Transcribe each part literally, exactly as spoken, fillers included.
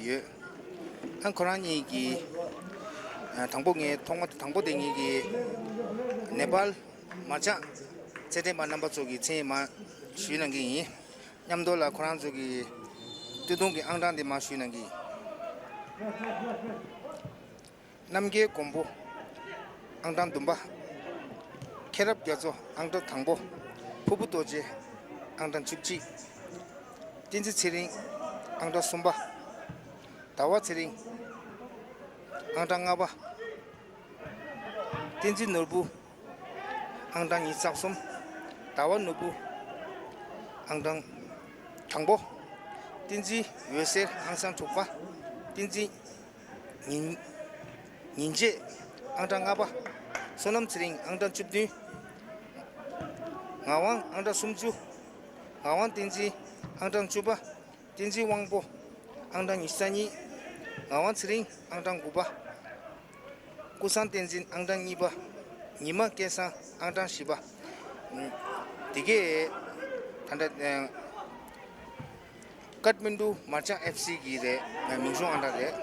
ཡོད། ཨ་ཁོ་རང་གཉིས་ཀྱིས་ཨ་དང་པོ་ངས་ཐོག་མ་དང་པོ་དེ་ངེད་ཀྱི་ནེ་པཱལ་མར་ཆག་རྩེད་འགྲན་པ་རྣམ་པ་ཚོ་གི་མཚན་མར་ཞུས་གནང་གི་ཡིན། མཉམ་དུ་ལ་ཁོ་རང་ཚོ་གི་སྟོད་ཐུང་གི་ཨང་གྲངས་དེ་མར་ཞུས་གནང་གི་ཡིན། རྣམ་རྒྱལ་མགོན་པོ། ཨང་གྲངས་བདུན་པ། མཁྱེན་རབ་རྒྱ་མཚོ། ཨང་གྲངས་དང་པོ། ཕུར་བུ་རྡོ་རྗེ། ཨང་གྲངས་བཅུ་གཅིག། བསྟན་འཛིན་ཚེ་རིང་། ཨང་གྲངས་གསུམ་པ། ཟླ་བ་ཚེ་རིང་། ཨང་གྲངས་ལྔ་པ། བསྟན་འཛིན་ནོར་བུ། ཨང་གྲངས་ཉི་ཤུ་རྩ་གསུམ། ཟླ་བ་ནོར་བུ། ཨང་གྲངས་དང་པོ། བསྟན་འཛིན་འོད་ཟེར། ཨང་གྲངས་དྲུག་པ། བསྟན་འཛིན་ཉིན། ཉིན་བྱེད། ཨང་གྲངས་ལྔ་པ། བསོད་ནམས་ཚེ་རིང་། ཨང་གྲངས་བཅུ་བདུན། ངག་དབང་། ཨང་གྲངས་སུམ་ཅུ། ངག་དབང་བསྟན་འཛིན། ཨང་གྲངས་བཅུ་པ། བསྟན་འཛིན་དབང་པོ། ཨང་གྲངས་ཉི་ཤུ་རྩ་གཉིས། ངག་དབང་ཚེ་རིང་། ཨང་གྲངས་དགུ་པ། ཀུན་བཟང་བསྟན་འཛིན། ཨང་གྲངས་གཉིས་པ། ཉི་མ་སྐལ་བཟང་། ཨང་གྲངས་བཞི་པ། དེ་གས་ད་ལྟ་ཀཏ་མན་ཌུ་མར་ཆག་ཨེཕ་སི་གི་རེད། མིང་གཞུང་ཨང་གྲངས་རེད།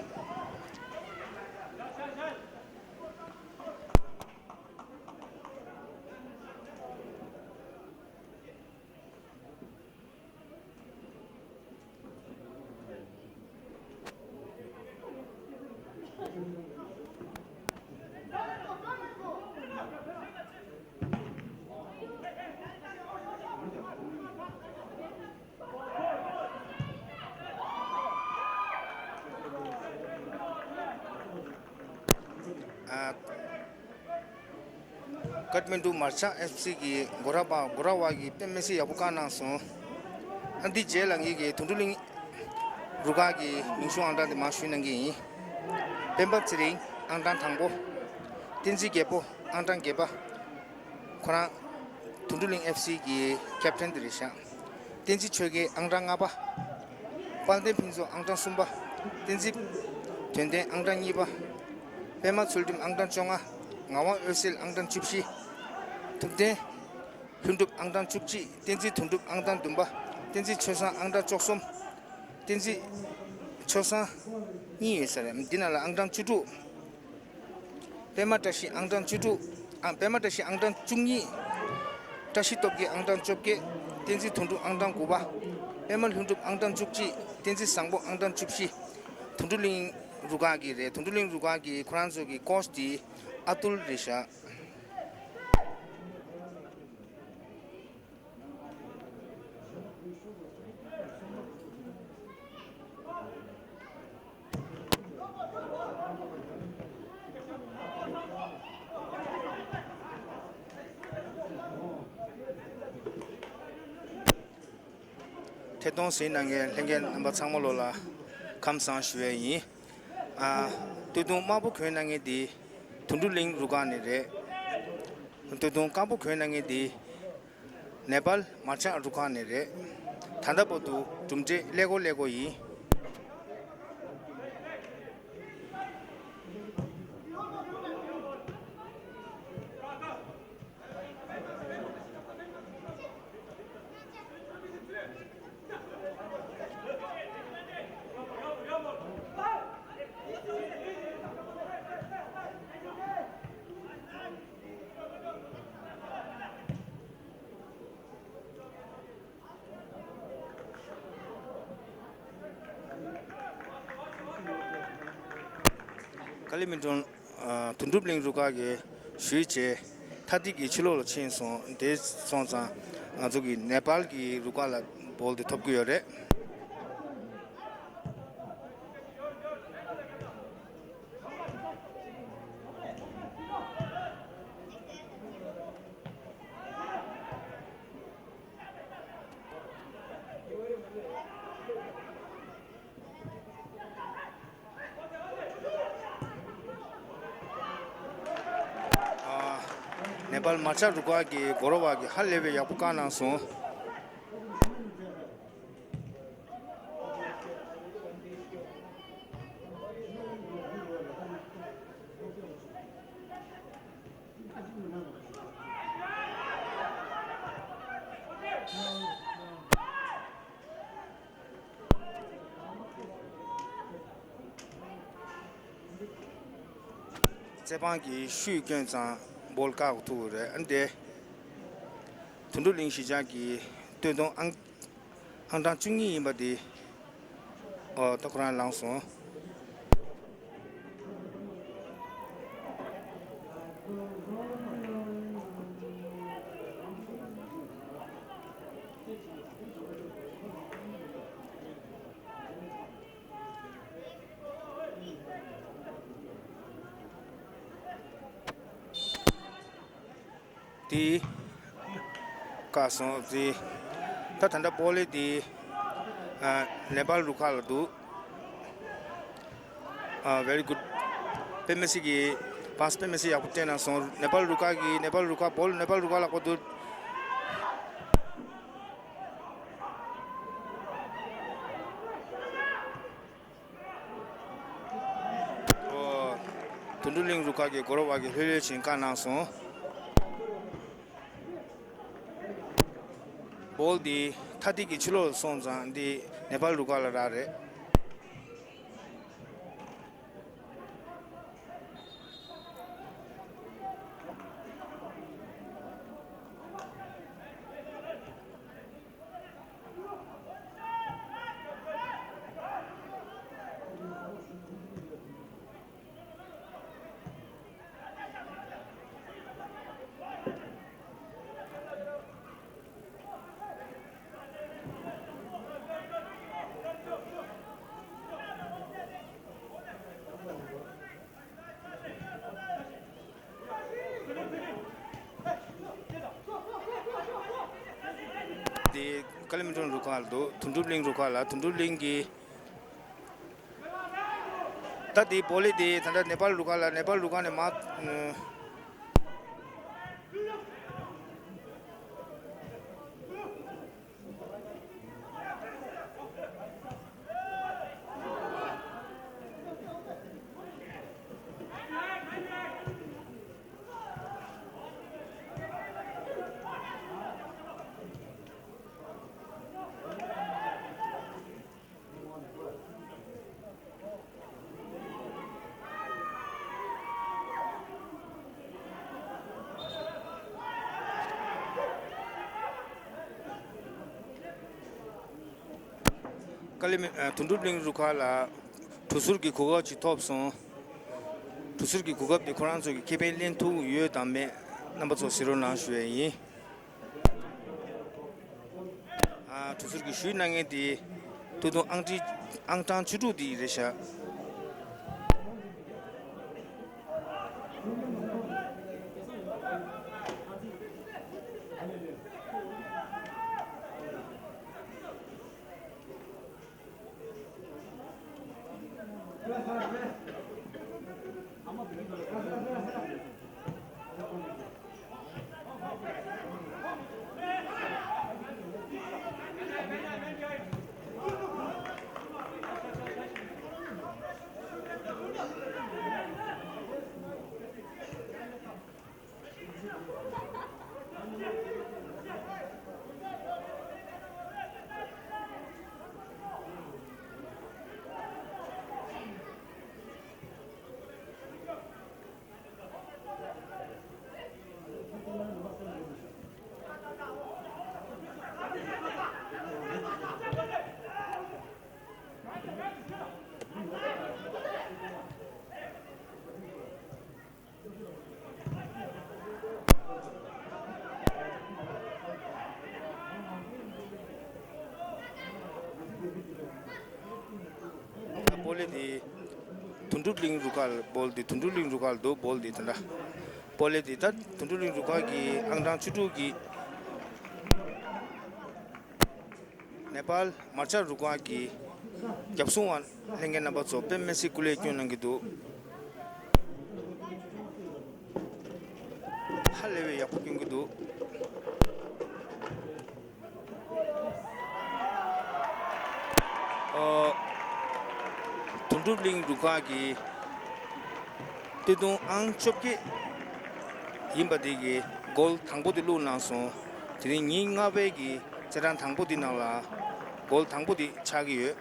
ཨ། ཀཏ་མན་ཌུ་མར་ཆག་ཨེཕ་སི་གི་འགོ་ཁྲིད་པ། འགོ་ཁྲིད་པ་གིས་དཔེ་མི་སྲིད་ཡག་པོ་བཀའ་གནང་སོང་། ཨ་འདི་རྗེས་ལ་ངེད་ཀྱི་དོན་གྲུབ་གླིང་རུ་ཁག་གི་མིང་གཞུང་ཨང་གྲངས་དེ་མར་ཞུས་གནང་གི་ཡིན། སྤེན་པ་ཚེ་རིང་། ཨང་གྲངས་དང་པོ། བསྟན་འཛིན་རྒྱལ་པོ། ཨང་གྲངས་བརྒྱད་པ། ཁོ་རང་དོན་གྲུབ་གླིང་ཨེཕ་སི་གི་ཁེབ་ཊན་དེ་རེད་ཤག། བསྟན་འཛིན་ཆོས་རྒྱལ། ཨང་གྲངས་ལྔ་པ། དཔལ་ལྡན་ཕུན་ཚོགས། ཨང་གྲངས་གསུམ་པ། བསྟན་འཛིན་དོན་ལྡན། ཨང་གྲངས་གཉིས་པ། པད་མ་ཚུལ་ཁྲིམས། ཨང་གྲངས་བཅོ་ལྔ། ངག་དབང་འོད་ཟེར། ཨང་གྲངས་བཅུ་བཞི། ཐུབ་བསྟན་ལྷུན་གྲུབ། ཨང་གྲངས་བཅུ་གཅིག། བསྟན་འཛིན་དོན་གྲུབ། ཨང་གྲངས་བདུན་པ། བསྟན་འཛིན་ཆོས་བཟང་། ཨང་གྲངས་བཅུ་གསུམ། བསྟན་འཛིན་ཆོས་བཟང་གཉིས་ཡོད་ས་རེད། འདི་ནང་ལ་ཨང་གྲངས་བཅུ་དྲུག། པད་མ་བཀྲ་ཤིས། ཨང་གྲངས་བཅུ་དྲུག། ཨ། པད་མ་བཀྲ་ཤིས། ཨང་གྲངས་བཅུ་གཉིས། བཀྲ་ཤིས་སྟོབས་རྒྱལ། ཨང་གྲངས་བཅོ་བརྒྱད། བསྟན་འཛིན་དོན་གྲུབ། ཨང་གྲངས་དགུ་པ། པད་མ་ལྷུན་གྲུབ། ཨང་གྲངས་བཅུ་གཅིག། བསྟན་འཛིན་བཟང་པོ། ཨང་གྲངས་བཅུ་བཞི། དོན་གྲུབ་གླིང་རུ་ཁག་གི་རེད། དོན་གྲུབ་གླིང་རུ་ཁག་གི་ཁོ་རང་ཚོ་གི་ཀོ་ཆི་དེ་ཨ་ཏུལ་རེད་ཤག། ཐད་གཏོང་གཟིགས་གནང་མཁན་ལྷན་རྒྱས་རྣམ་པ་ཚང་མ་ལོ་ལ་ཁམས་བཟང་ཞུ་ཡས་ཡིན། ཨ། སྟོད་ཐུང་དམར་པོ་གྱོན་གནང་མཁན་དེ་དོན་གྲུབ་གླིང་རུ་ཁག་ནས་རེད། སྟོད་ཐུང་དཀར་པོ་གྱོན་གནང་མཁན་དེ་ནེ་པཱལ་མར་ཆག་རུ་ཁག་ནས་རེད། ད་ལྟ་བར་དུ་གྲུབ་འབྲས་ཀླད་ཀོར་ཀླད་ཀོར་ཡིན། ཀ་ལི་མི་ཀྲོན། ཨ། དོན་གྲུབ་གླིང་རུ་ཁག་གིས་ཞུས་བྱས། མཐའ་ཐིག་གི་ཕྱི་ལོགས་ལ་ཕྱིན་སོང་། དེ་སོང་ཙང་ང་ཚོ་གི་ནེ་པཱལ་གྱི་རུ་ཁག་ལ་བོལ་དེ་ཐོབ་ཀྱི་ཡོད་རེད། ཨ། ནེ་པཱལ་མར་ཆག་རུ་ཁག་གི་འགོ་ཁྲིད་པ་གིས་ཧ་ལས་པའི་ཡག་པོ་བཀའ་གནང་སོང་། རྩེད་སྤང་གི་ཤུལ་བསྐྱོན་ཙང་བོལ་བཀག་ཐུབ་ཀྱི་རེད། ཨ་ནི་དེ་དོན་གྲུབ་གླིང་གཞིས་ཆགས་ཀྱི་སྟོད་ཐུང་ཨང་ཨང་གྲངས་བཅུ་གཉིས་ཡིན་པ་དེ། ཨོ་ད་ཁོ་རང་ལངས་སོང་། དེ་བཀག་སོང་། དེ་ད་ད་ལྟ་བོ་ལི་དེ་ཨ་ནེ་པཱལ་རུ་ཁག་ལ་འདུག་ཨ་very good། དཔེ་མི་སྲིད་ཀྱི་པཱས་དཔེ་མི་སྲིད་ཡག་པོ་སྤྲད་གནང་སོང་། ནེ་པཱལ་རུ་ཁག་གི་ནེ་པཱལ་རུ་ཁག་བོལ་ནེ་པཱལ་རུ་ཁག་ལ་བཀོད་འདུག་ཨོ། དོན་གྲུབ་གླིང་རུ་ཁག་གི་སྒོ་ར་བ་གི་ལྷོད་ལྷོད་བྱས་བཀག་གནང་སོང་། བོལ་འདི་མཐའ་ཐིག་གི་ཕྱི་ལོགས་སོང་ཙང་འདི་ནེ་པཱལ་རུ་ཁག་ལ་རག་རེད། དེ་ཀ་ལི་མི་ཊོན་རུ་ཁག་ལ་འདུག་དོན་གྲུབ་གླིང་རུ་ཁག་ལ། དོན་གྲུབ་གླིང་གི་ད་དེ་བོ་ལི་དེ་ད་ལྟ་ནེ་པཱལ་རུ་ཁག་ལ། ནེ་པཱལ་རུ་ཁག་ནས་མ། ཀ་ལི་མི་ཨ་དོན་གྲུབ་གླིང་རུ་ཁག་ལ་གྲུ་ཟུར་གྱི་གོ་སྐབས་ཅིག་ཐོབ་སོང་། གྲུ་ཟུར་གྱི་གོ་སྐབས་དེ་ཁོ་རང་ཚོ་གི་ཁེ་ཕན་ལེན་ཐུབ་ཡོད་དམ་མེད་རྣམ་པ་ཚོ་གཟིགས་རོགས་གནང་ཞུ་ཡས་ཡིན། ཨ་གྲུ་ཟུར་གྱི་ཞུས་གནང་མཁན་དེ་ཏུ་ཏུ་ཨང་ཀྲི་ཨང་གྲངས་བཅུ་དྲུག་དེ་རེད་ཤག་བོ་ལི་དེ་དོན་གྲུབ་གླིང་རུ་ཁག་ལ། བོལ་དེ་དོན་གྲུབ་གླིང་རུ་ཁག་ལ་འདུག་བོལ་དེ་ད་ལྟ་བོ་ལི་དེ་ད་དོན་གྲུབ་གླིང་རུ་ཁག་གི་ཨང་གྲངས་བཅུ་དྲུག་གི་ནེ་པཱལ་མར་ཆ་རུ་ཁག་གི་རྒྱབ་སྲུང་བ་ལྷན་རྒྱས་རྣམ་པ་ཚོ་དཔེ་མི་སྲིད་སྐུ་ལས་སྐྱོན་གནང་གི་འདུག་ཧ་ལས་པའི་ཡག་པོ་སྐྱོན་གྱི་འདུག་ཨོ། དོན་གྲུབ་གླིང་རུ་ཁག་གི་སྟོད་ཐུང་ཨང་བཅོ་བརྒྱད་ཡིན་པ་དེ་གི་གོལ་དང་པོ་དེ་བླུགས་གནང་སོང་། དེ་རིང་ཉིན་ལྔ་པའི་གི་རྩེད་གྲངས་དང་པོ་དེ་ནང་ལ་གོལ་དང་པོ་དེ་ཆགས་ཀྱི་ཡོད།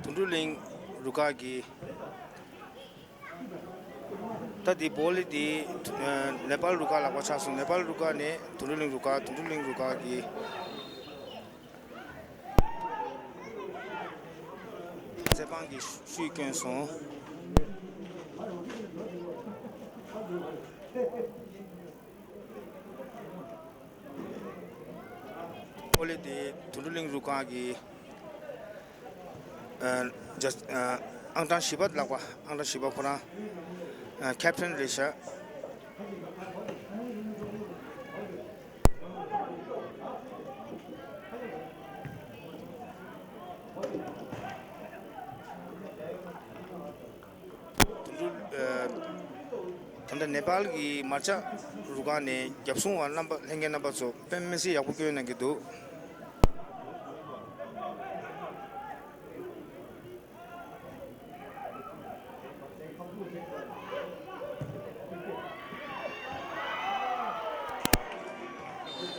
དུད་འགྲོ་གླིང་རུ་ཁག་གི། ད་འདི་བོ་ལི་འདི་ནེ་པཱལ་རུ་ཁག་ལ་བ་ཆགས་སོང་། ནེ་པཱལ་རུ་ཁག་ནས་དུད་འགྲོ་གླིང་རུ་ཁག་དུད་འགྲོ་གླིང་རུ་ཁག་གི། རྩེད་དཔང་གི་ཤུལ་བསྐྱོན་སོང་། ཨོ་ལེ་དེ་དུད་འགྲོ་གླིང་རུ་ཁག་གི་ཨ་ཇ་ཨ་ཨང་གྲངས་བཞི་པ་ལགས་པ། ཨང་གྲངས་བཞི་པ་ཁོ་རང་ཨ་ཁེབ་ཊན་རེད་ཤག་དུད་འགྲོ་ཨ་ད་ལྟ་ནེ་པཱལ་གྱི་མར་ཆག་རུ་ཁག་ནས་རྒྱབ་སྲུང་བ་རྣམ་པ་ལྷན་རྒྱས་རྣམ་པ་ཚོ་དཔེ་མི་སྲིད་ཡག་པོ་སྐྱོན་གནང་གི་འདུག་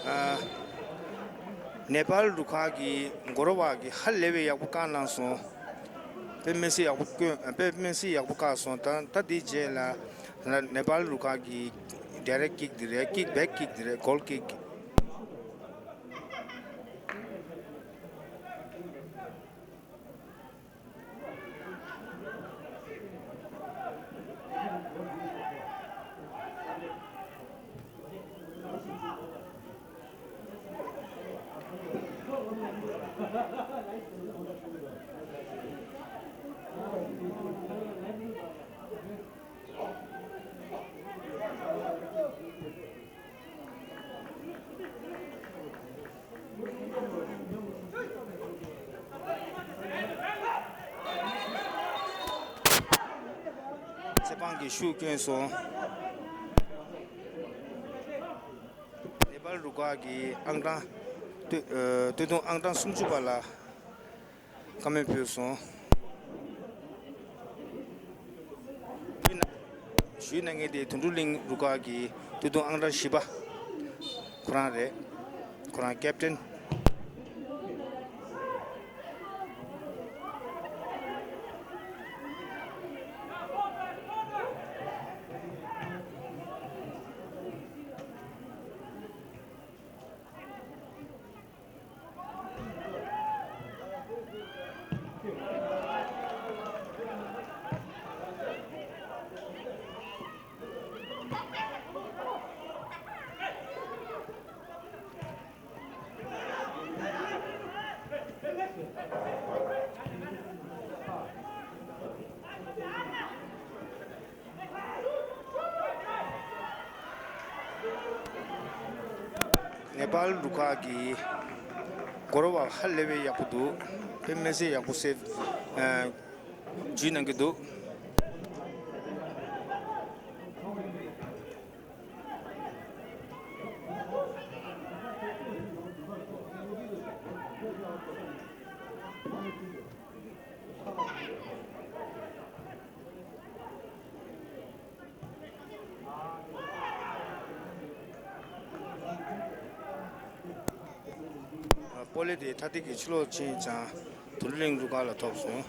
ཨ་ནེ་པཱལ་རུ་ཁག་གི་གོ་རོ་བ་གི་ཧ་ལས་པའི་ཡག་པོ་བཀག་གནང་སོང་། དཔེ་མི་སྲིད་ཡག་པོ་བཀོད། དཔེ་མི་སྲིད་ཡག་པོ་བཀག་སོང་། ད་ད་དེའི་རྗེས་ལ་ནེ་པཱལ་རུ་ཁག་གི་ཌའི་རེག་ཀིག་འདི་རེད། ཀིག་བེག་ཀིག་འདི་རེད། གོལ་ཀིག་རྩེད་དཔང་གི་ཤུགས་བསྐྱོན་སོང་། ནེ་པཱལ་རུ་ཁག་གི་ཨང་གྲངས་སྟོད་ཨ་སྟོད་ཐུང་ཨང་གྲངས་སུམ་ཅུ་པ་ལ་བཀའ་མོལ་ཕུལ་སོང་། ཞུས་གནང་མཁན་དེ་དུད་འགྲོ་གླིང་རུ་ཁག་གི་སྟོད་ཐུང་ཨང་གྲངས་བཞི་པ་ཁོ་རང་རེད། ཁོ་རང་ཀེབ་ཊན། ནེ་པཱལ་རུ་ཁག་གི་གོ་རོ་བ་ཧ་ལས་པའི་ཡག་པོ་འདུག་དཔེ་མི་སྲིད་ཡག་པོ་སེབ་ཨ་ཇུས་གནང་གི་འདུག་པོ་ལེ་དེ་མཐའ་ཐིག་གི་ཕྱི་ལོགས་ཕྱིན་ཙང་དུད་འགྲོ་གླིང་རུ་ཁག་ལ་ཐོབ་སོང་།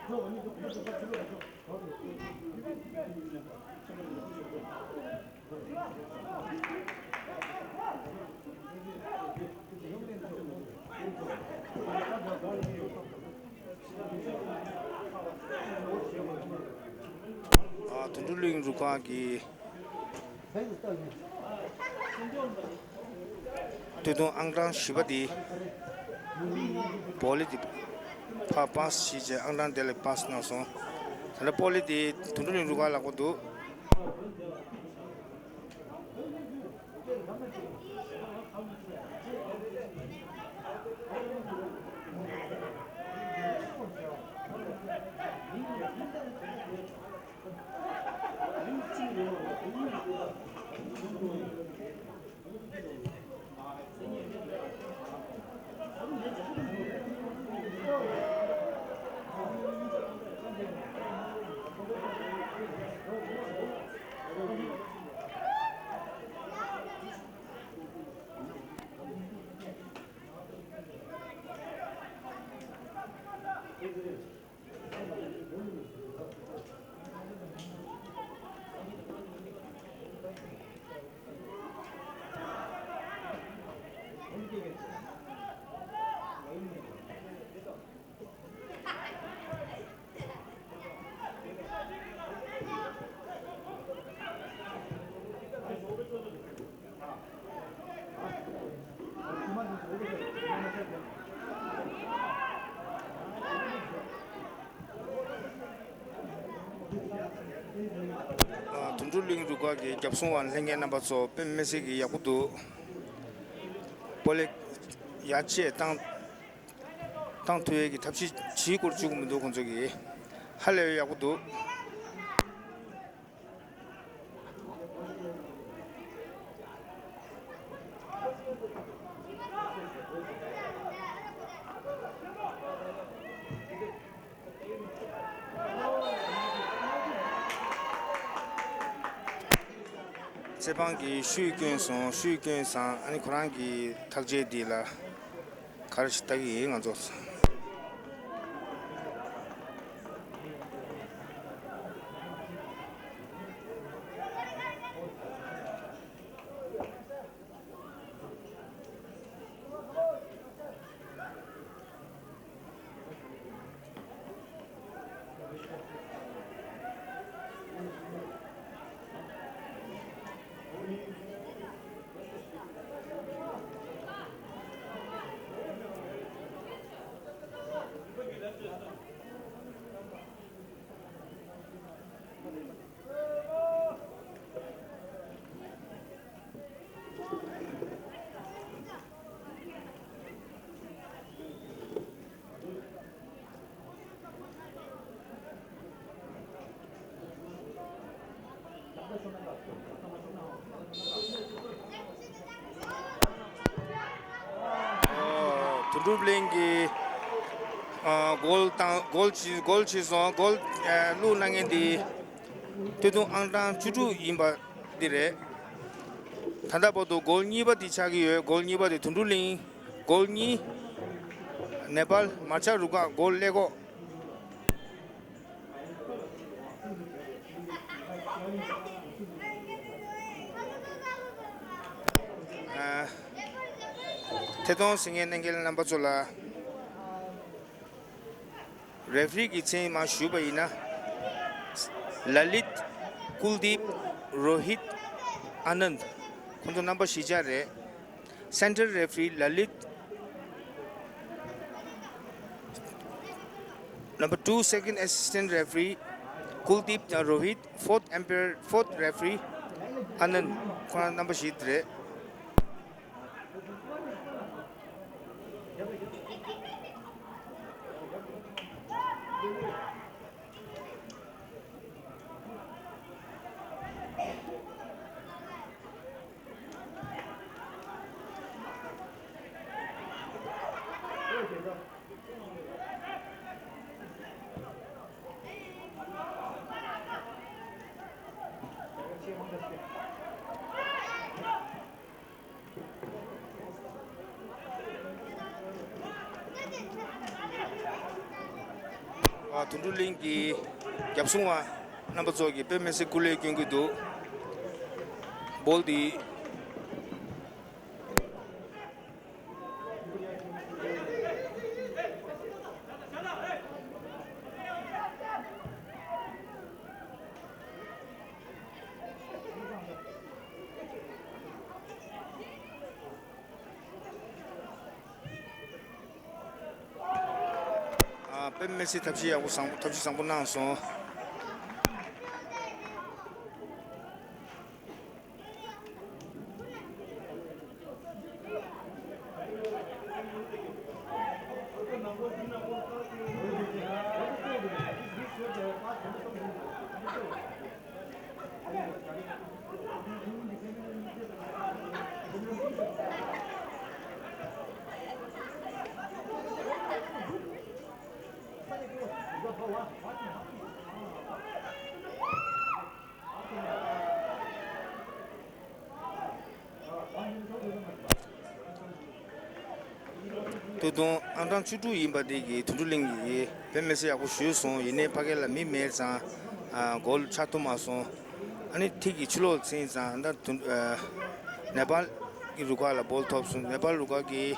ཨ། དོན་གྲུབ་གླིང་རུ་ཁག་གིས་སྟོད་ཐུང་ཨང་གྲངས་བཞི་པ་དེ་བོ་ལི་དེ་ཕར་པཱ་སི་བྱས་བྱས་ཨང་གྲངས་དེ་ལ་པཱ་སི་གནང་སོང་། ད་ལྟ་བོ་ལི་དེ་དོན་གྲུབ་གླིང་རུ་ཁག་ལ་བཀོད་འདུག་དོན་གྲུབ་གླིང་རུ་ཁག་གི་རྒྱབ་སྲུང་བ་ལྷན་རྒྱས་རྣམ་པ་ཚོ་དཔེ་མི་སྲིད་ཀྱི་ཡག་པོ་འདུག་བོ་ལི་ཡར་ཆེ་བཏང་བཏང་ཐུབ་ཡས་ཀྱི་ཐབས་ཤེས་བྱེད་སྐོར་བཅུག་གི་མི་འདུག་ཁོང་ཚོ་གིས། ཧ་ལས་ཡག་པོ་འདུག་རྩེད་འཕང་གི་ཤུད་བསྐྱོན་སོང་། ཤུད་བསྐྱོན་སང་ཨ་ནི་ཁོ་རང་གི་ཐག་བཅད་འདི་ལ་ག་རེ་ཞིག་ལྟ་གི་ཡིན་ང་ཚོ། དོན་གྲུབ་གླིང་གིས་ཨ་གོལ་བཏང་། གོལ་བྱས། གོལ་བྱས་སོང་། གོལ་ཨ་བླུགས་གནང་མཁན་དེ་སྟོད་ཐུང་ཨང་གྲངས་བཅུ་དྲུག་ཡིན་པ་འདི་རེད། ད་ལྟ་བར་དུ་གོལ་གཉིས་པ་དེ་ཆགས་ཀྱི་ཡོད། གོལ་གཉིས་པ་དེ་དོན་གྲུབ་གླིང་། གོལ་གཉིས། ནེ་པཱལ་མར་ཆ་རུ་ཁག་གོལ་ཀླད་ཀོར། ཨ། ཐད་གཏོང་གཟིགས་མཁན་གནད་འགག་རྣམ་པ་ཚོ་ལ། རེ་ཕི་རི་གི་མཚན་མར་ཞུས་པ་ཡིན་ན། ལ་ལིད། ཀུལ་དིབ། རོ་ཧིད། ཨ་ནནྡ། ཁོང་ཚོ་རྣམ་པ་བཞི་ཆ་རེད། Center referee Lalit. Number two, second assistant referee Kuldeep and Rohit. Fourth umpire, fourth referee Anand. ཁོང་རྣམ་པ་བཞི་དེ་རེད། དོན་གྲུབ་གླིང་གི་རྒྱབ་སྲུང་བ་རྣམ་པ་ཚོ་གིས་དཔེ་མི་སྲིད་སྐུ་ལས་སྐྱོན་གྱི་འདུག། སྦོལ་དེ། ཨ། དཔེ་མི་སྲིད་ཐབས་ཤེས་ཡག་པོ་བཟང་པོ་ཐབས་ཤེས་བཟང་པོ་གནང་སོང་། ད་དུང་ཨང་གྲངས་བཅུ་དྲུག་ཡིན་པ་དེ་གིས་དོན་གྲུབ་གླིང་གིས་དཔེ་མི་སྲིད་ཡག་པོ་གཞུས་སོང་། ཡིན་ནའི་ཕ་གི་ལ་མི་མེད་ཙང་། ཨ། གོལ་ཆགས་ཐུབ་མ་སོང་། ཨ་ནི་ཐིག་གི་ཕྱི་ལོགས་ཚིག་ཙང་ད་དོན། ཨ། ནེ་པཱལ་གྱི་རུ་ཁག་ལ་སྦོལ་ཐོབ་སོང་། ནེ་པཱལ་རུ་ཁག་གིས་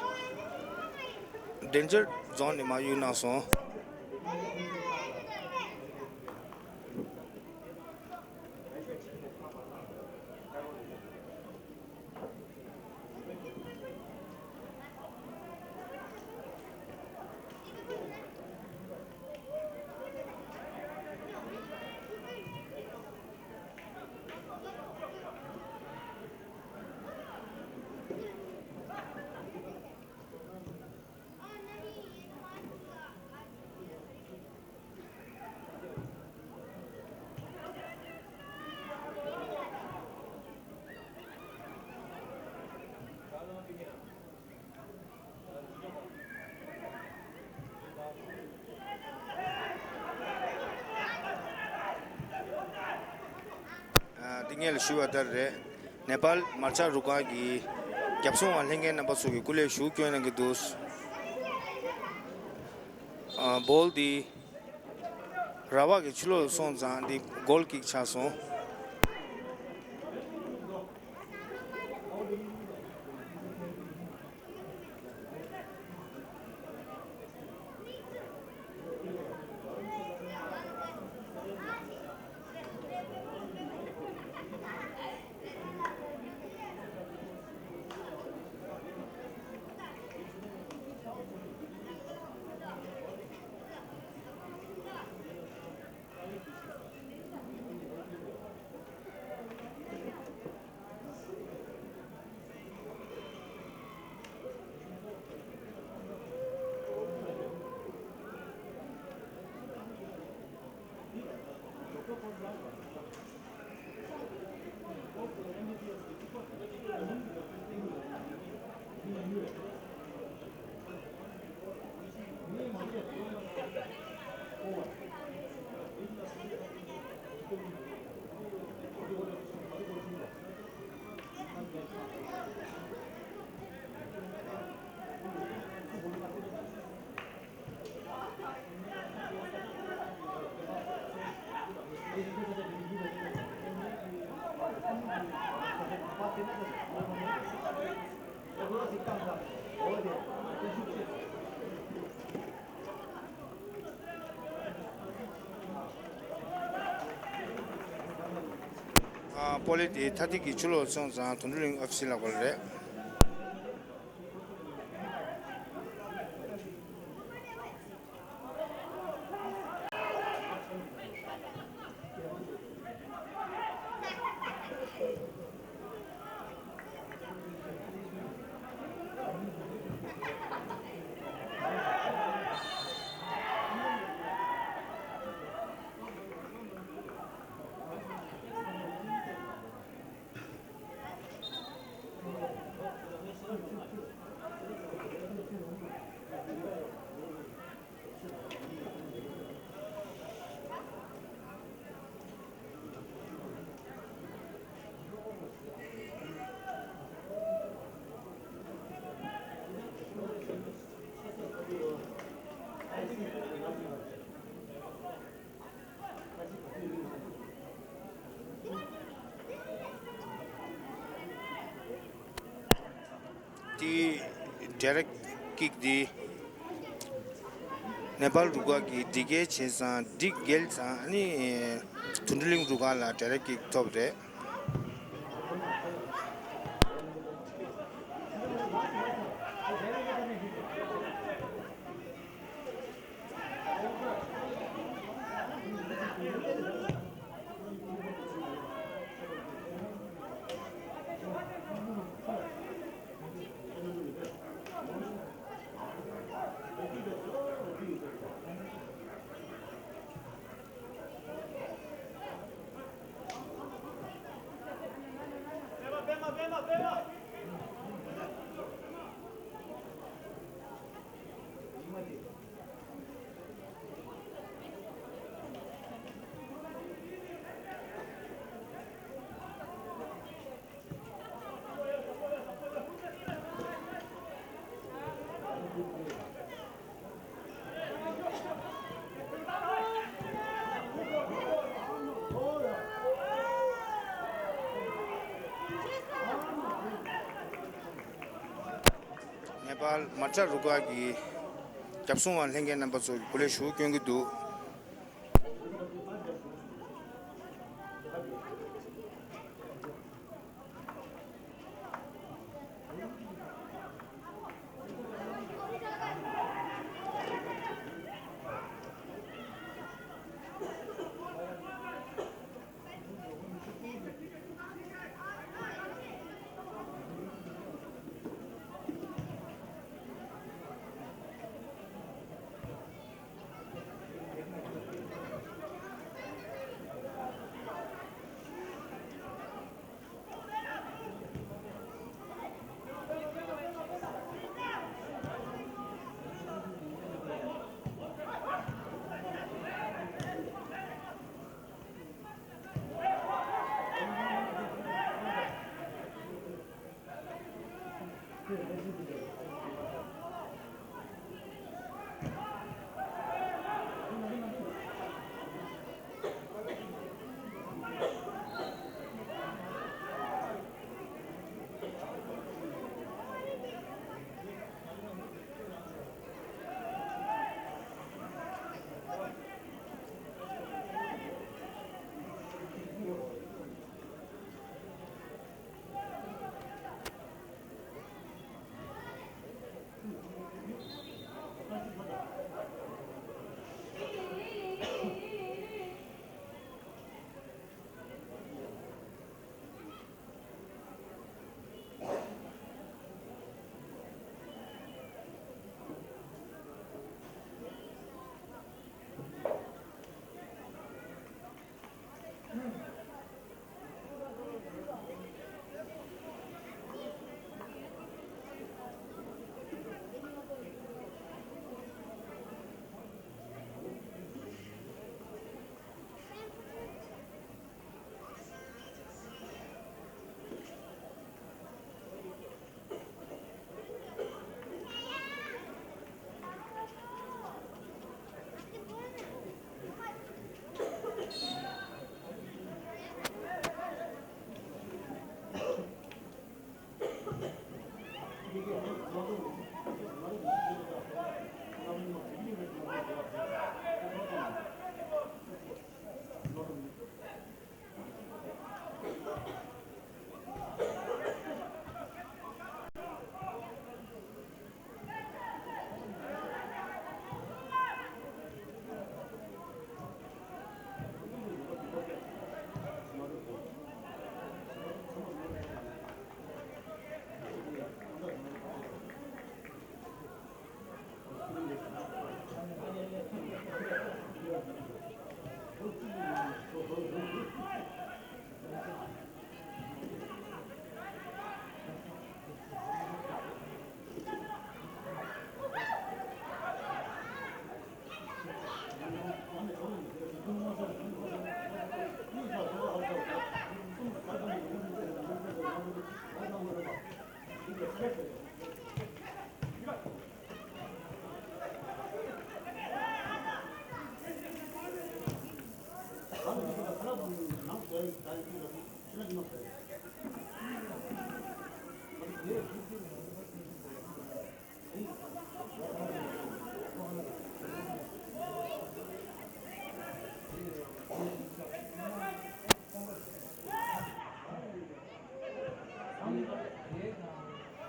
ཌེན་ཇར་ཛོན་ནས་མར་གཡུག་གནང་སོང་། ཨ། འདི་ངས་ལ་ཞུས་པ་ལྟར་རེད། ནེ་པཱལ་མར་ཆག་རུ་ཁག་གི་རྒྱབ་སྲུང་བ་ལྷན་རྒྱས་རྣམ་པ་ཚོ་གིས་སྐུ་ལས་ཞུགས་སྐྱོན་གནང་གི་འདུག། ཨ། སྦོལ་འདི་ར་བ་གི་ཕྱི་ལོགས་སུ་སོང་ཙང་འདི་གོལ་ཀིག་ཆགས་སོང་། ཨ། སྤོ་ལོ་དེ་མཐའ་ཐིག་གི་ཕྱི་ལོགས་སོང་ཙང་དོན་གྲུབ་གླིང་ཨེཕ་སི་ལག་པ་རེད། འདི་ཌའི་རེག་ཀིག་འདི་ནེ་པཱལ་རུ་ཁག་གིས་འདི་གའི་བྱས་ཙང་འདི་འགེལ་ཙང་ནི་དུང་ཁྲི་གླིང་རུ་ཁག་ལ་ཌའི་རེག་ཀིག་ཐོབ་རེད། ནེ་པཱལ་མ་ཏྲ་རུ་ཁག་གི་རྒྱབ་སྲུང་བ་ལྷན་རྒྱས་རྣམ་པ་ཚོ་གོ་ལའི་གཞུག་སྐྱོན་གྱི་འདུག་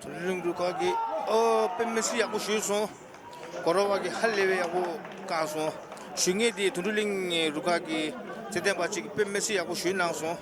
དོན་གྲུབ་གླིང་རུ་ཁག་གིས་ཨོ་དཔེ་མི་སྲིད་ཡག་པོ་གཞུས་སོང་། གོ་ར་བ་གིས་ཧ་ལས་པའི་ཡག་པོ་བཀག་སོང་། གཞུ་ངེས་དེ་དོན་གྲུབ་གླིང་རུ་ཁག་གི་རྩེད་འགྲན་པ་གཅིག་གིས་དཔེ་མི་སྲིད་ཡག་པོ་གཞུས་གནང་སོང་།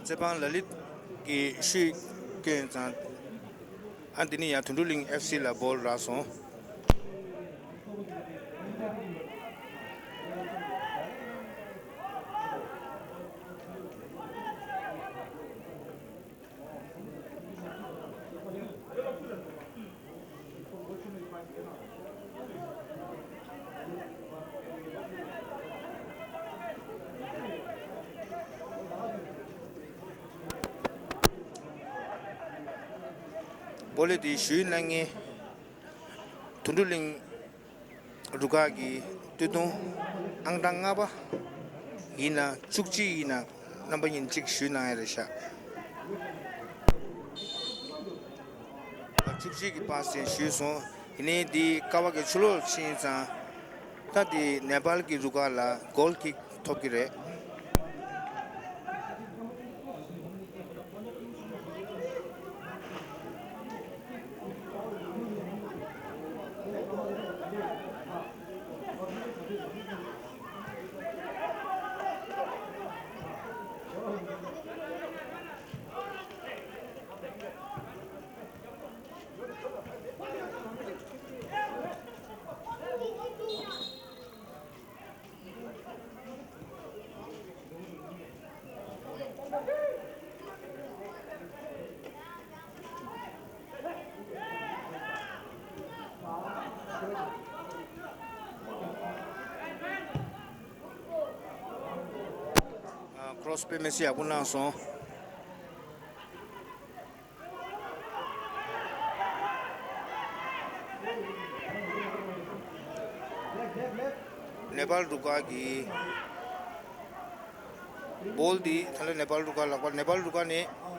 རྩེད་དཔོན་ལ་ལི་གིས་ཤུད་བསྐྱོན་ཙང་། ཨ་འདི་ནི་ཡང་དོན་གྲུབ་གླིང་ཨེཕ་སི་ལ་བོལ་རག་སོང་། བོ་ལེ་དེ་གཞུའི་སྣ་ངན། དོན་གྲུབ་གླིང་རུ་ཁག་གི་སྟོད་ཐུང་ཨང་གྲངས་ལྔ་པ་ཡིན་ན་བཅུ་གཅིག་ཡིན་ན་རྣམ་པ་གཉིས་གཅིག་གཞུས་གནང་ཡ་རེད་ཤག་བཅུ་གཅིག་གི་པ་སེ་གཞུས་སོང་། ཡིན་ནའི་འདི་ཀ་བ་གི་ཆུ་ལོག་ཕྱིན་ཙང་། ད་འདི་ནེ་པཱལ་གྱི་རུ་ཁག་ལ་གོལ་ཀིག་ཐོབ་ཀྱི་རེད། ཁྲོ་སི་དཔེ་མི་སྲིད་ཡག་པོ་གནང་སོང་། ནེ་པཱལ་རུ་ཁག་གི་བོལ་འདི་ད་ལྟ་ནེ་པཱལ་རུ་ཁག་ལག་པར། ནེ་པཱལ་རུ་ཁག་ནས།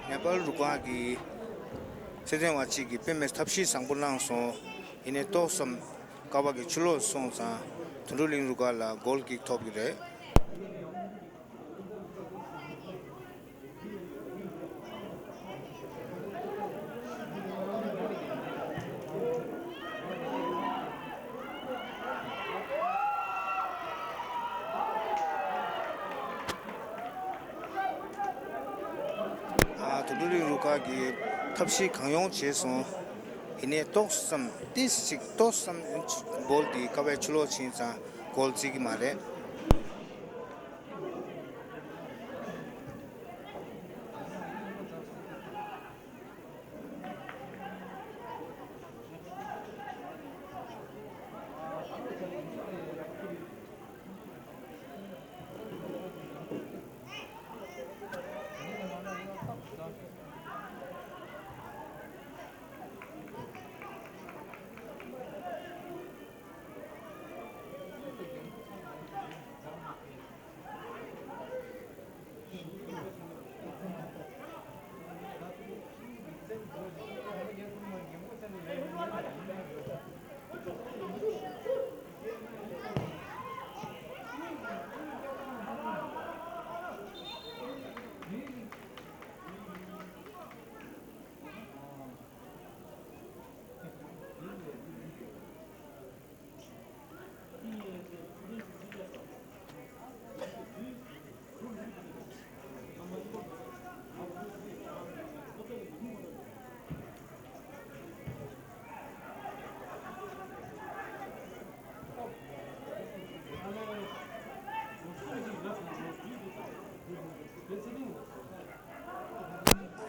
ནེ་པཱལ་རུ་ཁག་གི་རྩེད་འགྲན་བ་གཅིག་གིས་དཔེ་མི་ཐབས་ཤེས་བཟང་པོ་བླངས་སོང་། ཡིན་ནའི་ཏོག་ཙམ་ཀ་བ་གི་ཆུ་ལོག་སོང་ཙང་དོན་གྲུབ་གླིང་རུ་ཁག་ལ་གོལ་ཀིག་ཐོབ་ཀྱི་རེད། ཨ། དོན་གྲུབ་གླིང་རུ་ཁག་གིས་ཐབས་ཤེས་གང་ཡོང་བྱས་སོང་། ཡིན་ནའི་ཏོག་ཙམ་ཏིས་ཅིག་ཏོག་ཙམ་བོལ་དེ་ཀ་བའི་ཆུ་ལོག་ཕྱིན་ཙང་གོལ་བརྩི་གི་མ་རེད།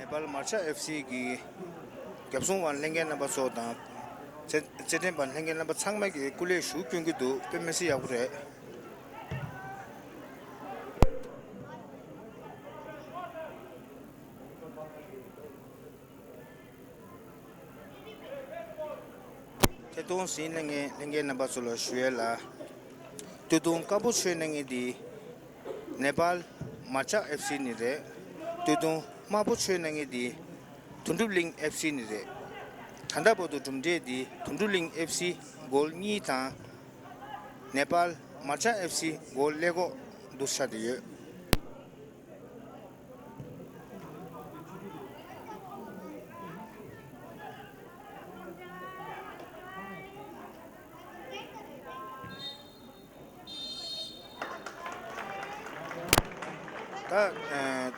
ནེ་པཱལ་མར་ཆ་ཨེཕ་སི་གི་རྒྱབ་སྲུང་བ་ལྷན་རྒྱས་རྣམ་པ་ཚོ་དང་། རྩེད་རྩེད་འགྲན་པ་ལྷན་རྒྱས་རྣམ་པ་ཚང་མ་གིས་སྐུ་ལས་ཞུ་སྐྱོན་གྱི་འདུག་དཔེ་མི་སྲིད་ཡག་པོ་རེད། ཐད་གཏོང་ཟིན་གནང་མཁན་ལྷན་རྒྱས་རྣམ་པ་ཚོ་ལ་ཞུ་ཡས་ལ། སྟོད་ཐུང་དཀར་པོ་མཆོད་གནང་མཁན་འདི་ནེ་པཱལ་མར་ཆ་ཨེཕ་སི་ནས་རེད། སྟོད་ཐུང་དམར་པོ་མཆོད་གནང་མཁན་འདི་དོན་གྲུབ་གླིང་ཨེཕ་སི་ནས་རེད། ད་ལྟ་བར་དུ་གྲུབ་འབྲས་འདི་དོན་གྲུབ་གླིང་ཨེཕ་སི་གོལ་གཉིས་དང་། ནེ་པཱལ་མར་ཆ་ཨེཕ་སི་གོལ་ཀླད་ཀོར་འདུག་ཆགས་བསྡད་ཡོད། ད་ཨ་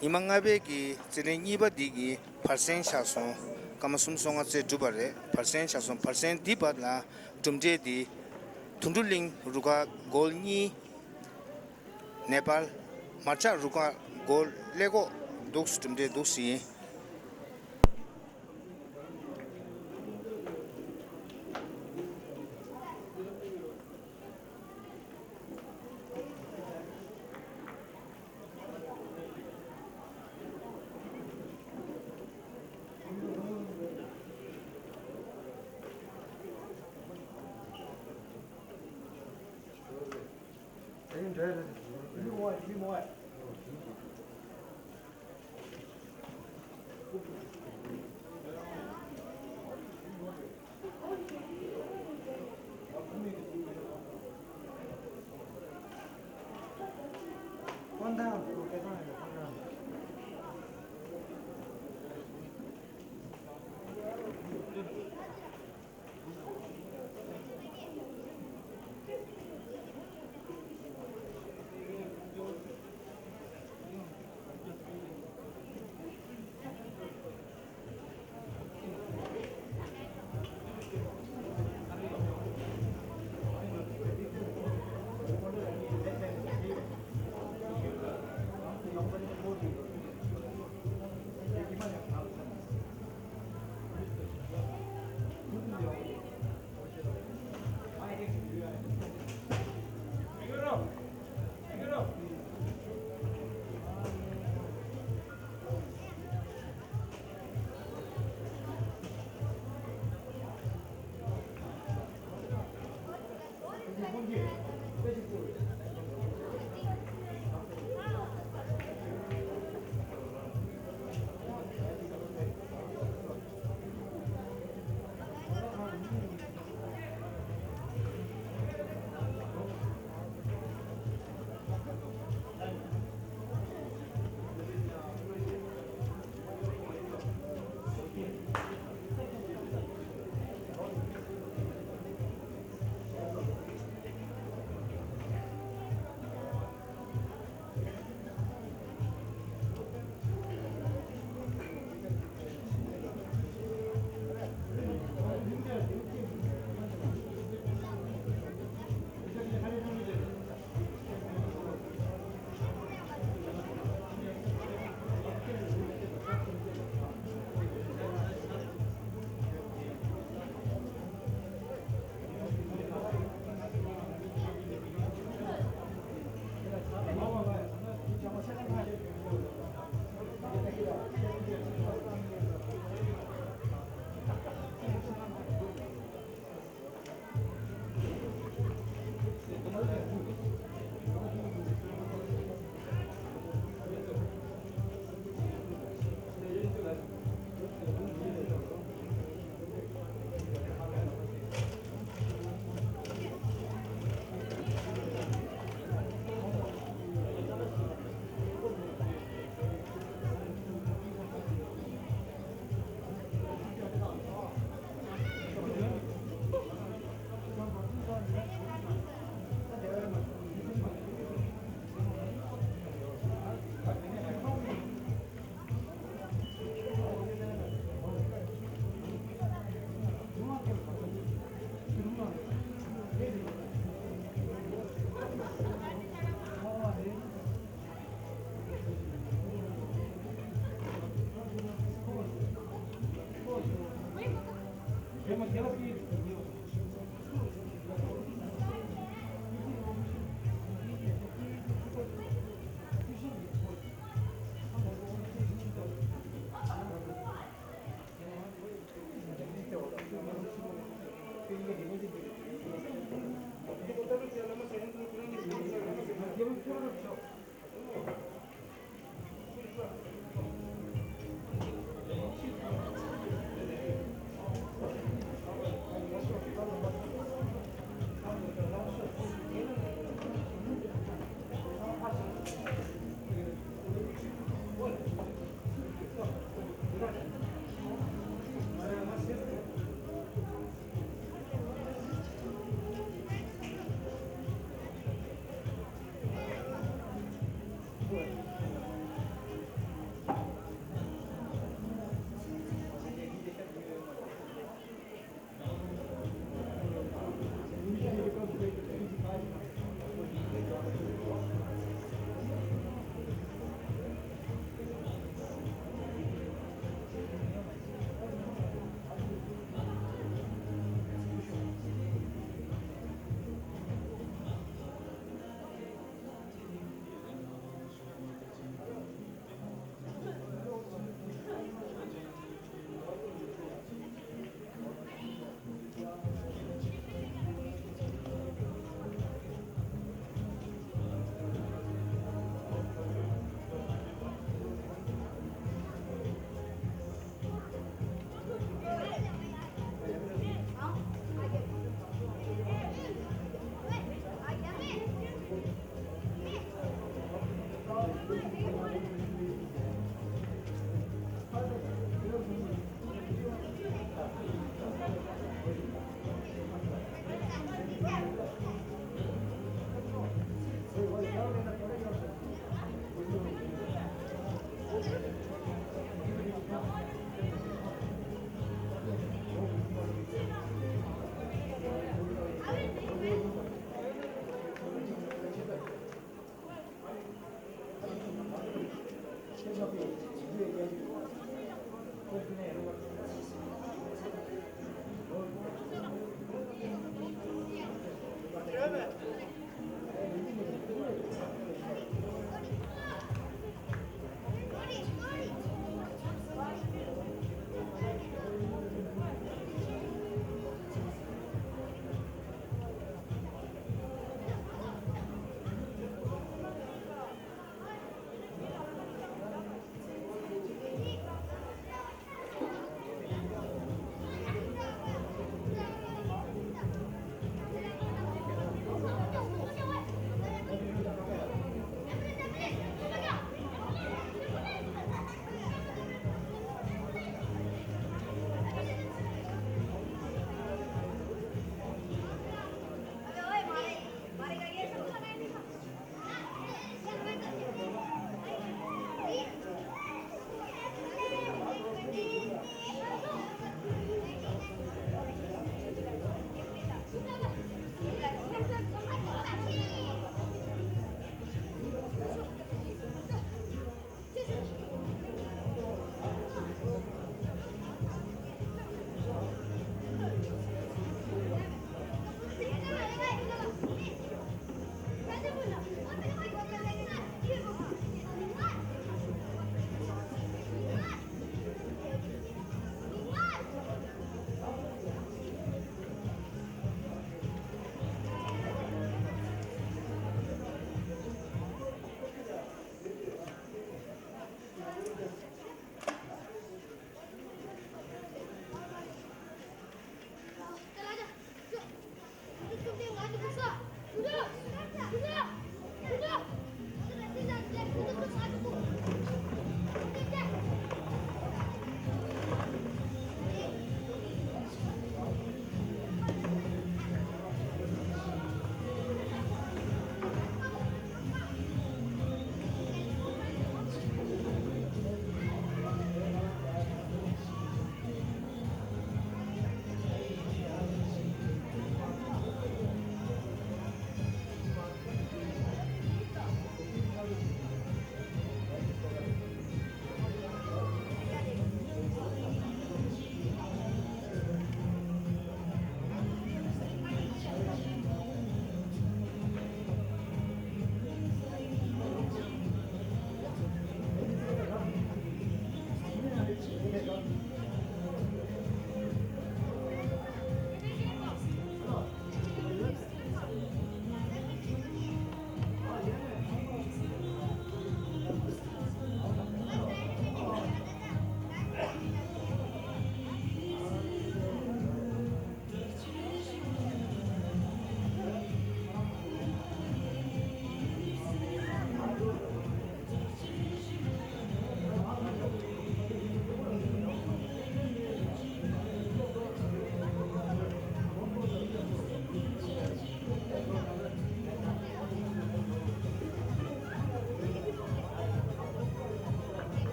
ཉི་མ་ལྔ་པའི་གི་རྩེད་འགྲན་གཉིས་པ་འདི་གི་བར་གསེང་ཆགས་སོང་། སྐར་མ་སུམ་ཅུ་སོ་ལྔ་རྩེད་གྲུབ་པ་རེད། བར་གསེང་ཆགས་སོང་། བར་གསེང་འདི་བར་ལ་གྲུབ་འབྲས་འདི་དོན་གྲུབ་གླིང་རུ་ཁག་གོལ་གཉིས། ནེ་པཱལ་མར་ཆ་རུ་ཁག་གོལ་ཀླད་ཀོར་འདུག་སེ་གྲུབ་འབྲས་འདུག་སེ་ཡིན།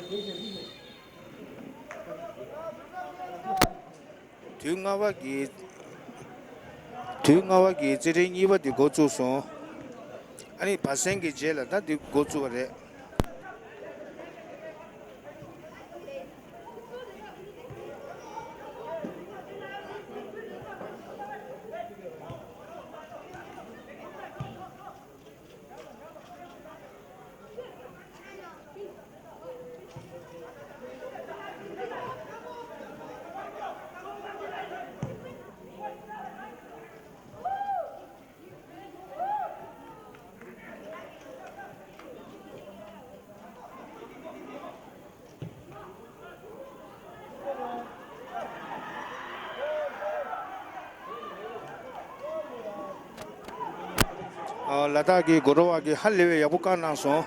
དུས་ལྔ་པ་གི་དུས་ལྔ་པ་གི་རྩེད་འགྲན་གཉིས་པ་དེ་འགོ་བཙུགས་སོང་། ཨ་ནི་བ་སེང་གི་རྗེས་ལ་ད་དེ་འགོ་བཙུགས་པ་རེད། ཨ། ལ་དྭགས་ཀྱི་གོ་རོ་བ་གིས་ཧ་ལས་པའི་ཡག་པོ་བཀག་གནང་སོང་།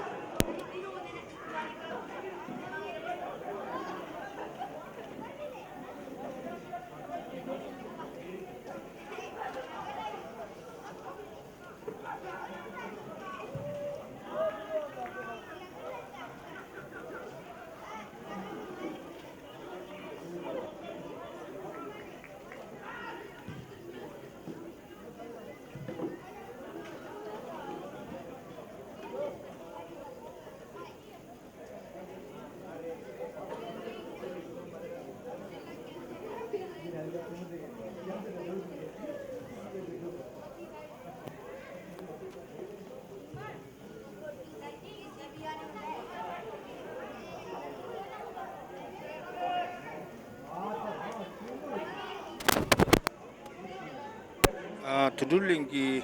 ཨ། དོན་གྲུབ་གླིང་གི་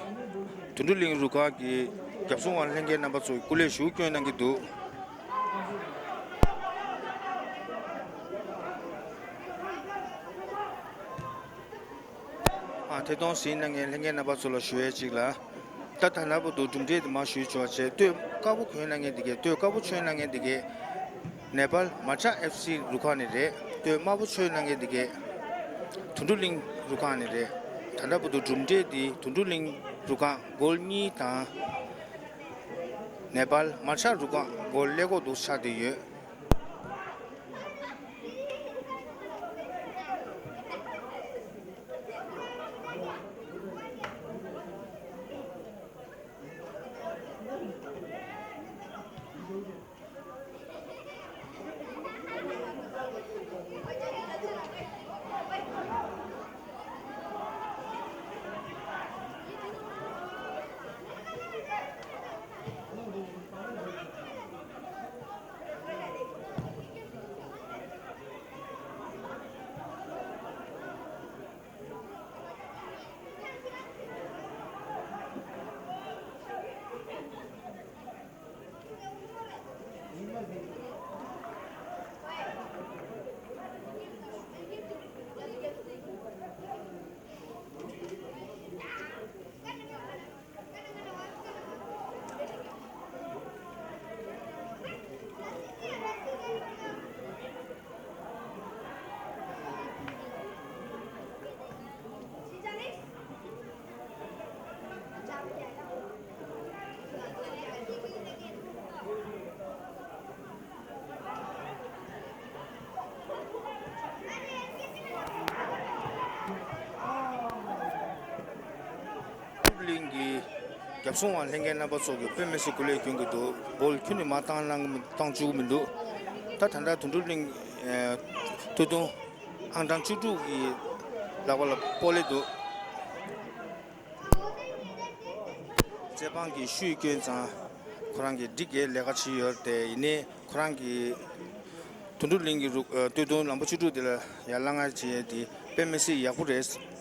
དོན་གྲུབ་གླིང་རུ་ཁག་གི་རྒྱབ་སྲུང་བ་ལྷན་རྒྱས་རྣམ་པ་ཚོ་སྐུ་ལས་ཞུ་སྐྱོན་གནང་གི་འདུག་ཨ། ཐད་གཏོང་གཟིགས་གནང་མཁན་ལྷན་རྒྱས་རྣམ་པ་ཚོ་ལ་ཞུ་ཡས་གཅིག་ལ། ད་ད་ལྟ་བར་དུ་གྲུབ་འབྲས་དེ་མར་ཞུས་ཆོག་བྱས། སྟོད་དཀར་པོ་གྱོན་གནང་མཁན་དེ་གས་སྟོད་དཀར་པོ་གྱོན་གནང་མཁན་དེ་གས་ནེ་པཱལ་མར་ཆག་ཨེཕ་སི་རུ་ཁག་ནས་རེད། སྟོད་དམར་པོ་གྱོན་གནང་མཁན་དེ་གས་དོན་གྲུབ་གླིང་རུ་ཁག་ནས་རེད། ད་ལྟ་བར་དུ་གྲུབ་འབྲས་དེ་དོན་གྲུབ་གླིང་རུ་ཁག་གོལ་གཉིས་དང་། ནེ་པཱལ་མར་ཆག་རུ་ཁག་གོལ་ཀླད་ཀོར་དུ་ཆགས་བསྡད་ཡོད། གླིང་གི་རྒྱབ་སྲུང་བ་ལྷན་རྒྱས་རྣམ་པ་ཚོ་གིས་དཔེ་མི་སྲིད་སྐུ་ལས་སྐྱོན་གྱི་འདུག་བོལ་ཁྱོན་ནས་མར་བཏང་གནང་གི་མི་བཏང་བཅུག་གི་མི་འདུག་ད་ད་ལྟ་དོན་གྲུབ་གླིང་ཨེ་སྟོད་ཐུང་ཨང་གྲངས་བཅུ་དྲུག་གི་ལག་པ་ལ་སྤོ་ལེ་འདུག་རྩེད་པང་གི་ཤུལ་བསྐྱོན་ཙང་ཁོ་རང་གིས་འགྲིག་གི་ལས་ཀ་བྱེད་ཡོད་རེད་དེ། ཡིན་ནའི་ཁོ་རང་གིས་དོན་གྲུབ་གླིང་གི་རུ་ཨ་སྟོད་ཐུང་ལམ་པ་བཅུ་དྲུག་དེ་ལ་ཡར་ལངས་ཡ་བྱེད་ཡ་དེ་དཔེ་མི་སྲིད་ཡག་པོ་རེད།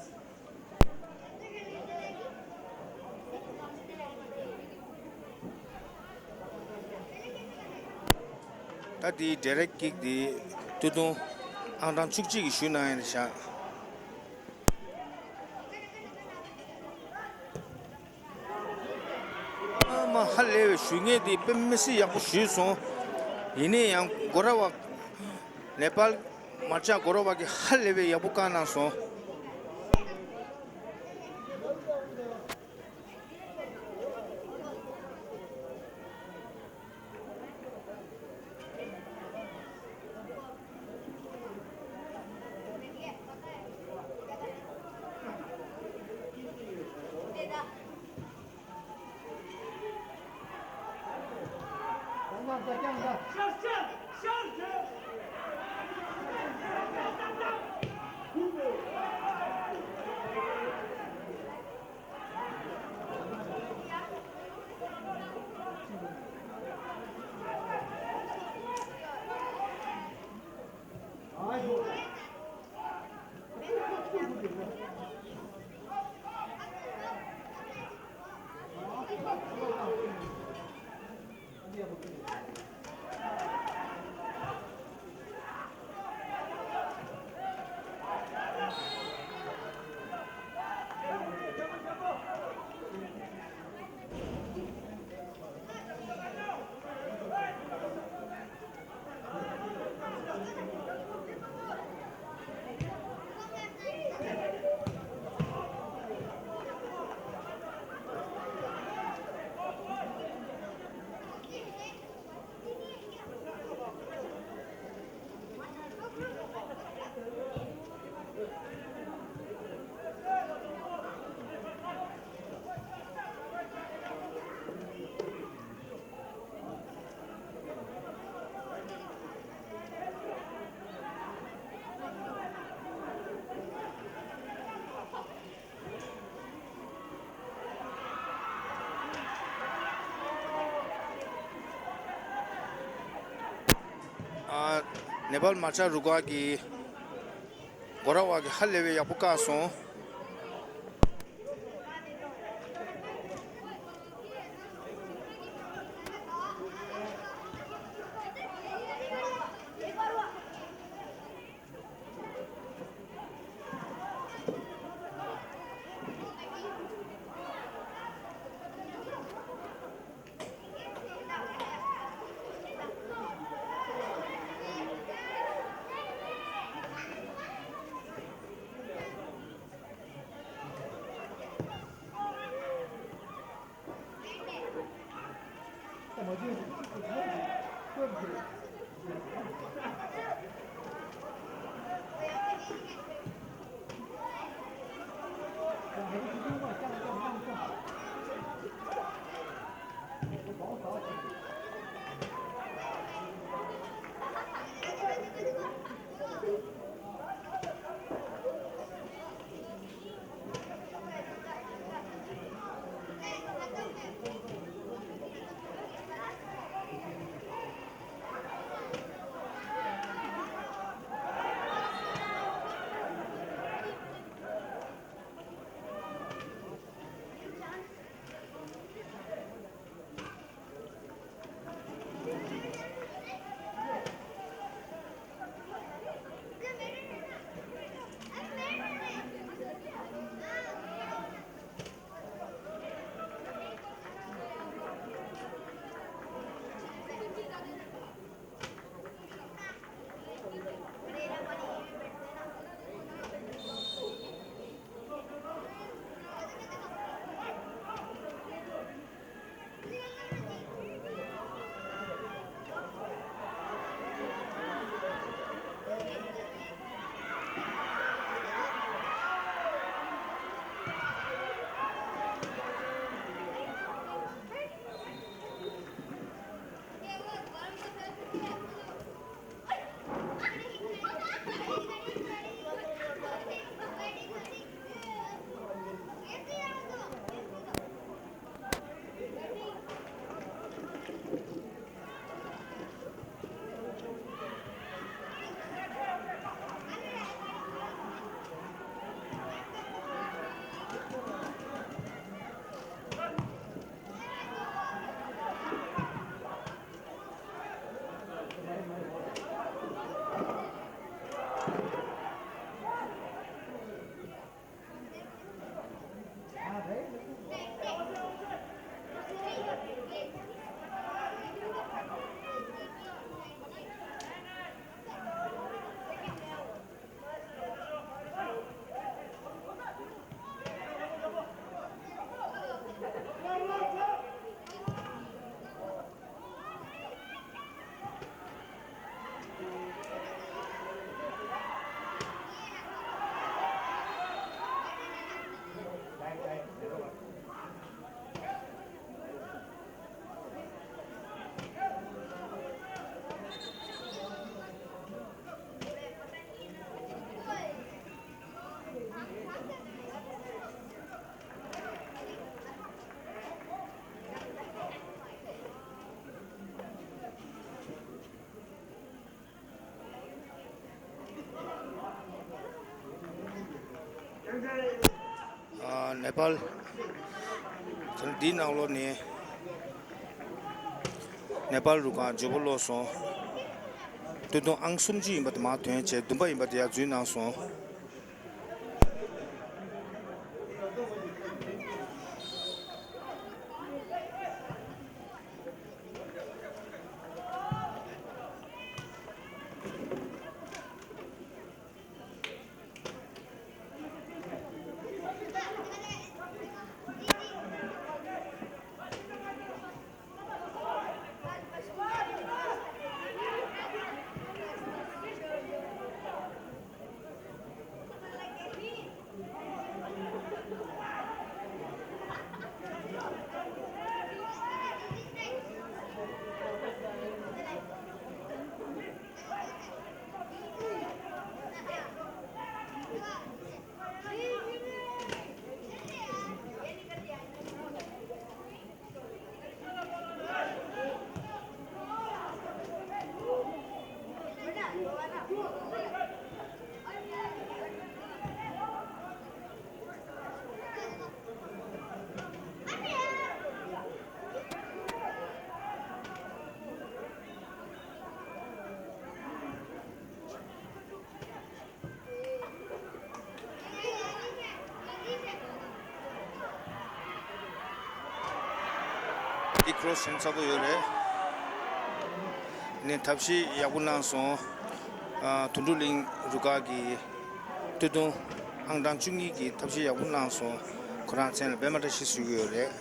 ད་དེའི་ཌའི་རེག་ཀིག་དེ་སྟོད་ཐུང་ཨང་གྲངས་བཅུ་གཅིག་གིས་གཞུས་གནང་ཡ་རེད་ཤག་ཨ་མ་ཧ་ལས་པའི་གཞུ་ངེས་དེ་དཔེ་མི་སྲིད་ཡག་པོ་གཞུས་སོང་། ཡིན་ནའི་ཡང་གོ་ར་བ་ནེ་པཱལ་མར་ཆག་གོ་ར་བ་གིས་ཧ་ལས་པའི་ཡག་པོ་བཀག་གནང་སོང་། ཨ། ནེ་པཱལ་མར་ཆ་རུ་ཁག་གི་སྒོ་ར་བ་གི་ཧ་ལས་པའི་ཡག་པོ་བཀག་སོང་། ནེ་པཱལ། དེ་ནས་འདིའི་ནང་ལོགས་ནས་ནེ་པཱལ་རུ་ཁག་འཇོན་པོ་ལོག་སོང་། སྟོད་ཐུང་ཨང་སུམ་ཅུ་ཡིན་པ་དེ་མར་ཐོན་བྱས། བདུན་པ་ཡིན་པ་དེ་ཡར་འཛུལ་གནང་སོང་། འདི་ཁོ་རོ་སི་ཚན་ཚ་པོ་ཡོད་རེད། ནས་ཐབས་ཤེས་ཡག་པོ་གནང་སོང་། ཨ། དོན་གྲུབ་གླིང་རུ་ཁག་གི་སྟོད་ཐུང་ཨང་གྲངས་བཅུ་གཉིས་ཀྱིས་ཐབས་ཤེས་ཡག་པོ་གནང་སོང་། ཁོ་རང་མཚན་ལ་པད་མ་བཀྲ་ཤིས་ཟེར་གྱི་ཡོད་རེད།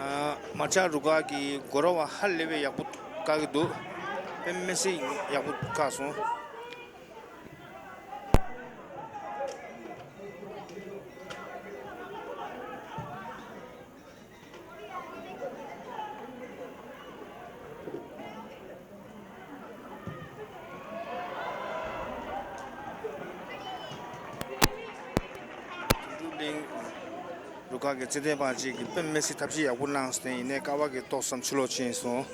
ཨ། མར་ཆ་རུ་ཁག་གི་སྒོ་ར་བ་ཧ་ལས་པའི་ཡག་པོ་བཀག་གི་འདུག་དཔེ་མི་སྲིད་ཡག་པོ་བཀག་སོང་། ཁ་གི་རྩེད་འགྲན་པ་གཅིག་གིས་དཔེ་མི་སྲིད་ཐབས་ཤེས་ཡག་པོ་གནང་སྟེ་ཡིན་ནའི་ཀ་བ་གི་ཏོག་ཙམ་ཕྱི་ལོགས་ཕྱིན་སོང་།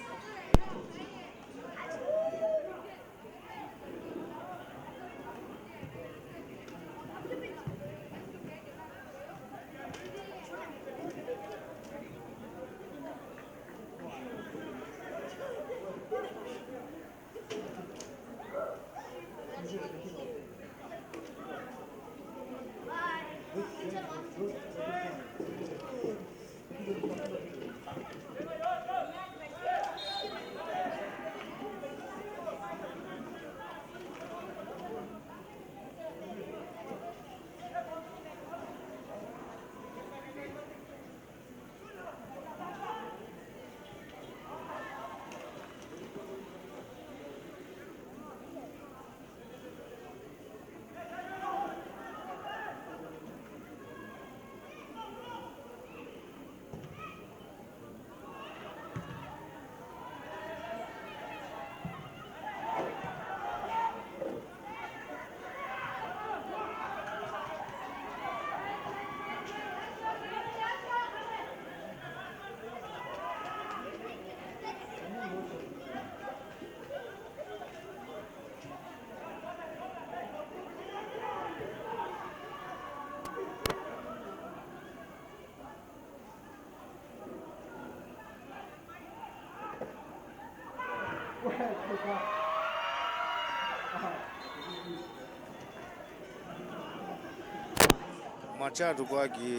མ་ལྕགས་རུ་ཁག་གི་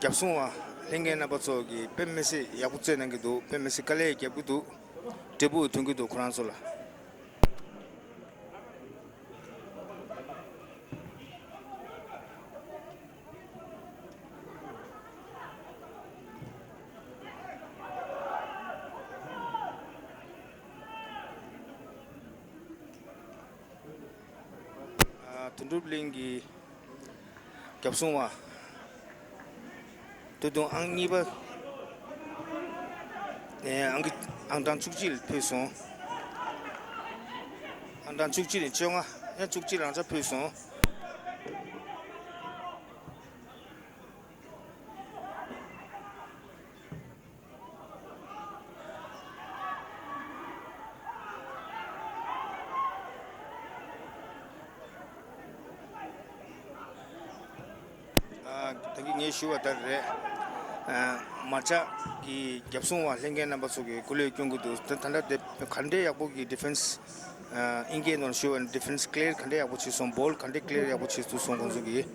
རྒྱབ་སྲུང་བ་ལྷན་རྒྱས་རྣམ་པ་ཚོ་གིས་དཔེ་མི་སྲིད་ཡག་པོ་རྩེད་གནང་གི་འདུག་དཔེ་མི་སྲིད་དཀའ་ལས་རྒྱབ་ཀྱི་འདུག་འབྲས་བུ་ཐོན་གྱི་འདུག་ཁོ་རང་ཚོ་ལ། ཨ། དོན་གྲུབ་གླིང་གི་རྒྱབ་སྲུང་བ། ད་དུང་ཨང་གཉིས་པ། ཨེ། ཨང་ཀི་ཨང་གྲངས་བཅུ་གཅིག་ལ་ཕུད་སོང་། ཨང་གྲངས་བཅུ་གཅིག་ནས་བཅོ་ལྔ། ཨེ། བཅུ་གཅིག་རང་ས་ཕུད་སོང་། ཨ། ད་གིན་ངས་ཞུས་པ་ལྟར་རེད། ཨ། མ་ལྕགས་ཀྱི་རྒྱབ་སྲུང་བ་ལྷན་རྒྱས་རྣམ་པ་ཚོ་གིས་སྐུ་ལས་སྐྱོན་གྱི་འདུག་ད་ད་ལྟ་དེ་ག་འདྲའི་ཡག་པོ་གི་ཌི་ཕེན་སི། ཨ། ཨིན་སྐད་ནང་ཞུས་པ་ན་ཌི་ཕེན་སི་ཀི་ལི་ཡར་ག་འདྲའི་ཡག་པོ་བྱས་སོང་། བོལ་ག་འདྲའི་ཀི་ལི་ཡར་ཡག་པོ་བྱས་ཐུབ་སོང་ཁོང་ཚོ་གིས།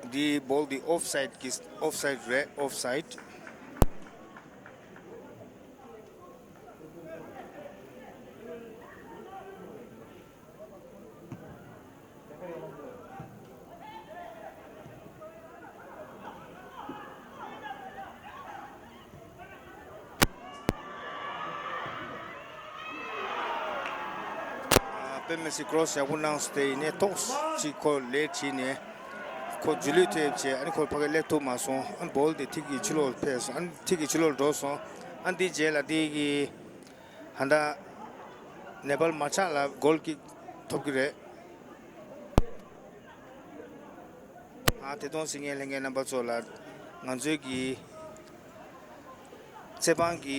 འདི་བོལ་འདི་ཨོཕ་སའིཌ་གི་ཨོཕ་སའིཌ་རེད། ཨོཕ་སའིཌ། དཔེ་མི་སྲིད་ཀོ་རོ་སི་ཡག་པོ་གནང་སོང་། དེ་ཡིན་ནའི་ཏོག་ཙམ་ཁོ་ལེ་ཊི་བྱས་ནས་ཁོ་འཇུ་ལུས་ཐེབས་བྱས། ཨ་ནི་ཁོ་ཕ་གིར་སླེབས་ཐུབ་མ་སོང་། ཨ་ནི་བོལ་དེ་ཐིག་གི་ཕྱི་ལོགས་ཕེབས་སོང་། ཨ་ནི་ཐིག་གི་ཕྱི་ལོགས་འགྲོ་སོང་། ཨ་ནི་དེའི་རྗེས་ལ་དེ་གི་ད་ལྟ་ནེ་པཱལ་མ་ལྕགས་ལ་གོལ་ཀིག་ཐོབ་ཀྱི་རེད། ཨ། དེ་དང་གཟིགས་མཁན་ལྷན་རྒྱས་རྣམ་པ་ཚོ་ལ་ང་ཚོའི་གི་རྩེད་དཔང་གི་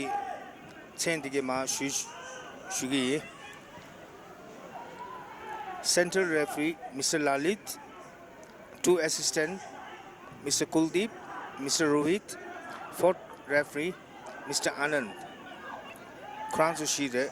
མཚན་འདི་གའི་མར་ཞུ་ཞུ་གི་ཡིན། Center referee Mister Lalit, two assistant Mister Kuldeep, Mister Rohit, fourth referee Mister Anand. ཁོ་རང་ཚོ་བཞི་རེད།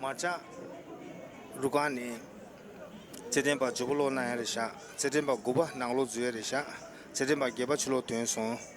མ་ཅག་རུ་ཁག་ནས་རྩེད་འགྲན་པ་བརྗེ་པོ་ལོག་གནང་ཡ་རེད་ཤག་རྩེད་འགྲན་པ་དགུ་པ་ནང་ལོག་འཛུལ་ཡ་རེད་ཤག་རྩེད་འགྲན་པ་བརྒྱད་པ་ཕྱི་ལོག་ཐོན་སོང་།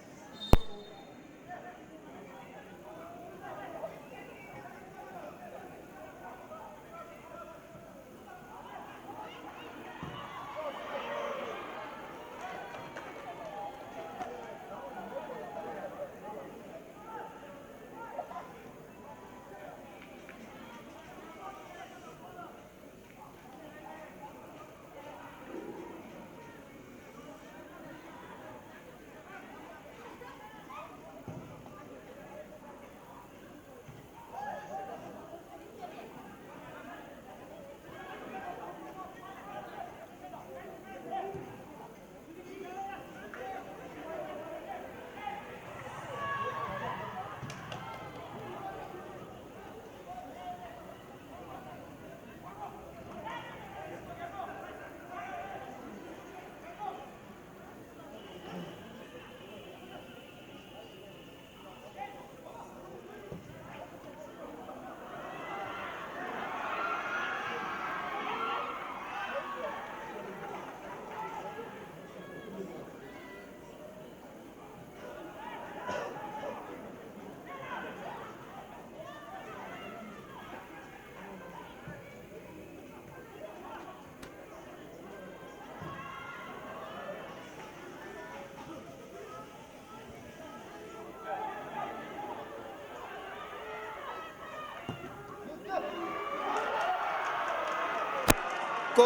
ཀོ།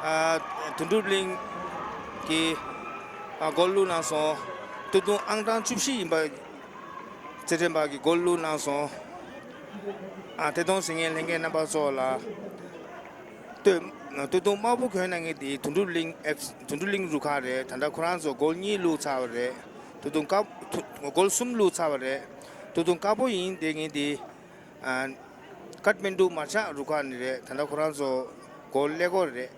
ཨ། དོན་གྲུབ་གླིང་གིས་ཨ་གོལ་བླུགས་གནང་སོང་། སྟོད་ཐུང་ཨང་གྲངས་བཅུ་བཞི་ཡིན་པ། རྩེད་འགྲན་པ་གིས་གོལ་བླུགས་གནང་སོང་། ཨ། ཐད་གཏོང་གཟིགས་མཁན་ལྷན་རྒྱས་རྣམ་པ་ཚོ་ལ། སྟོད། སྟོད་ཐུང་དམར་པོ་གྱོན་གནང་མཁན་དེ་དོན་གྲུབ་གླིང་ཨེཕ། དོན་གྲུབ་གླིང་རུ་ཁག་རེད། ད་ལྟ་ཁོ་རང་ཚོ་གོལ་གཉིས་བླུགས་ཚར་བ་རེད། སྟོད་ཐུང་དཀར། གོལ་གསུམ་བླུགས་ཚར་བ་རེད། སྟོད་ཐུང་དཀར་པོ་ཡིན་བསྡད་མཁན་དེ། ཨ། ཀཏ་མན་ཌུ་མ་ཅག་རུ་ཁག་ནས་རེད། ད་ལྟ་ཁོ་རང་ཚོ་གོལ་ཀླད་ཀོར་རེད།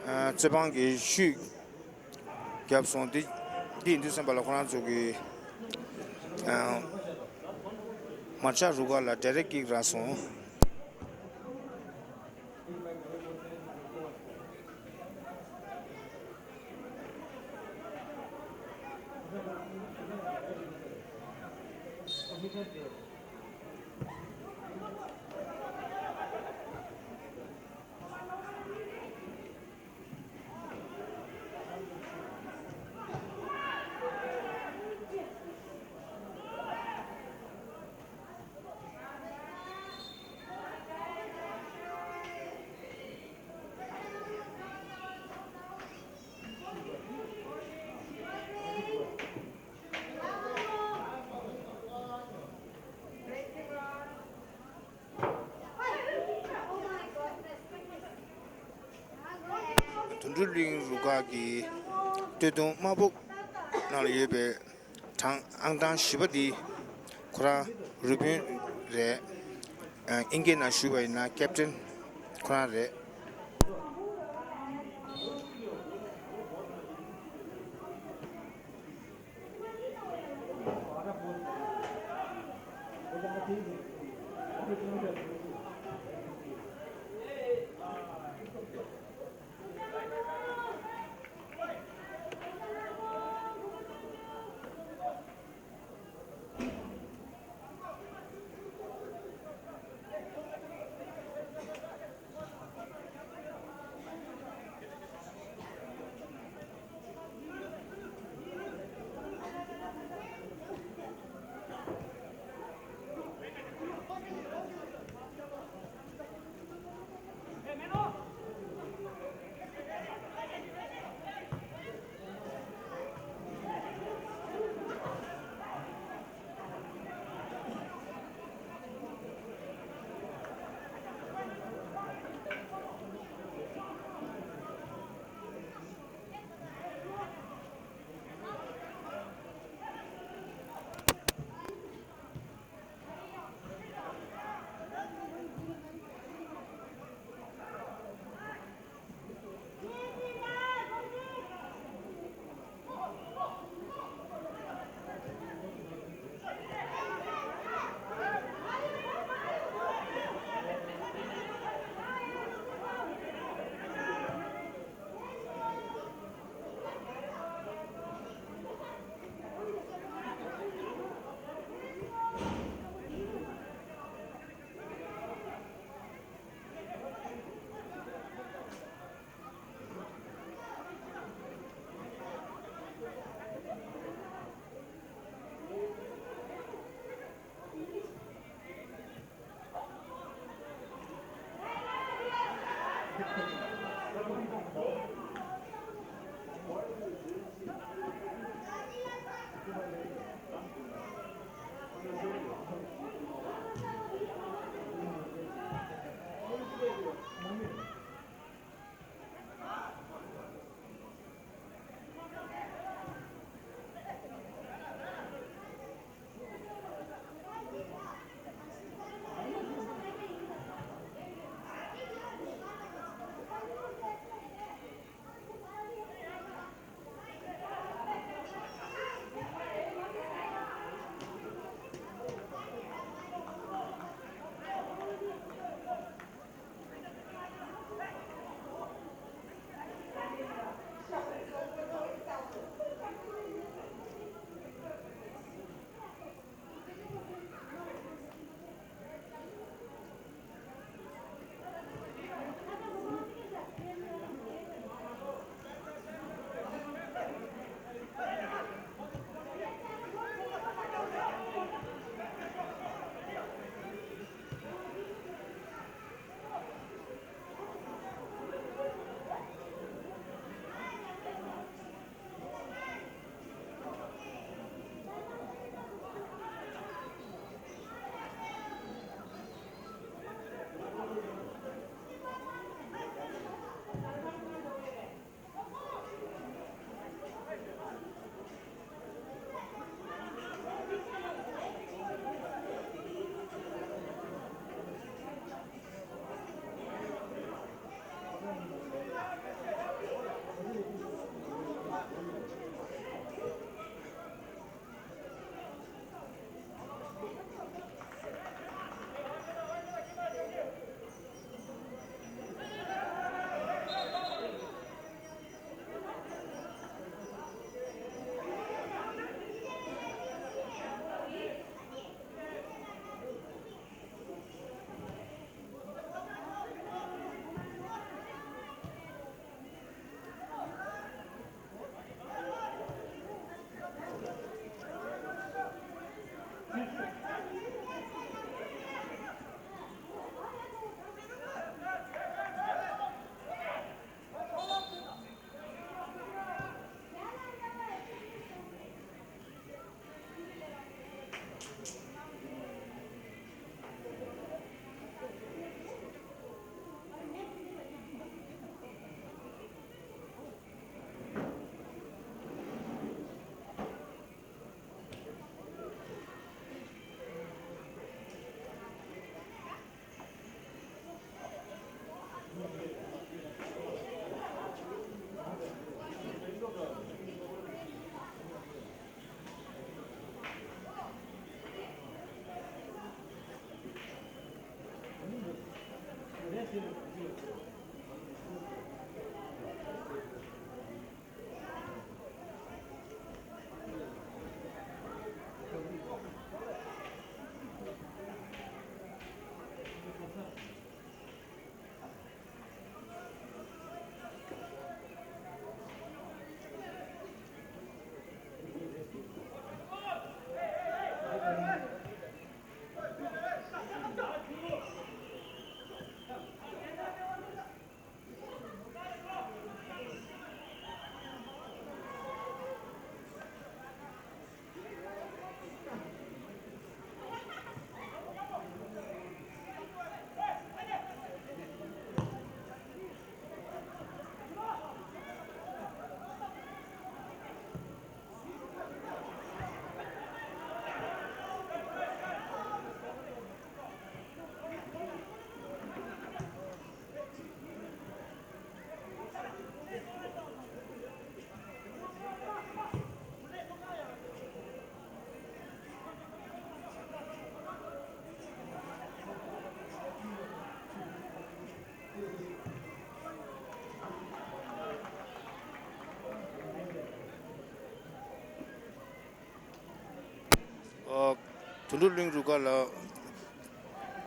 ཨ། རྩེད་འཕངས་ཀྱི་ཤུད་བརྒྱབ་སོང་། འདི་འདི་ཡིན་དུས་ཙམ་པ་ལ་ཁོ་རང་ཚོ་གི། ཨ། མ་ཅག་རུ་ཁག་ལ་ཌའི་རེག་ཀིག་རག་སོང་། འབྲུ་གླིང་རུ་ཁག་གི་སྟོད་ཐུང་དམར་པོ་ནང་ལ་ཡོད་པའི་གྲངས་ཨང་གྲངས་བཞི་པ་འདི་ཁོ་རང་རུ་དཔོན་རེད། ཨ་ཨིན་སྐད་ནང་ཞུས་པ་ཡིན་ན་ཀེབ་ཏན་ཁོ་རང་རེད། དོན་གྲུབ་གླིང་རུ་ཁག་ལ་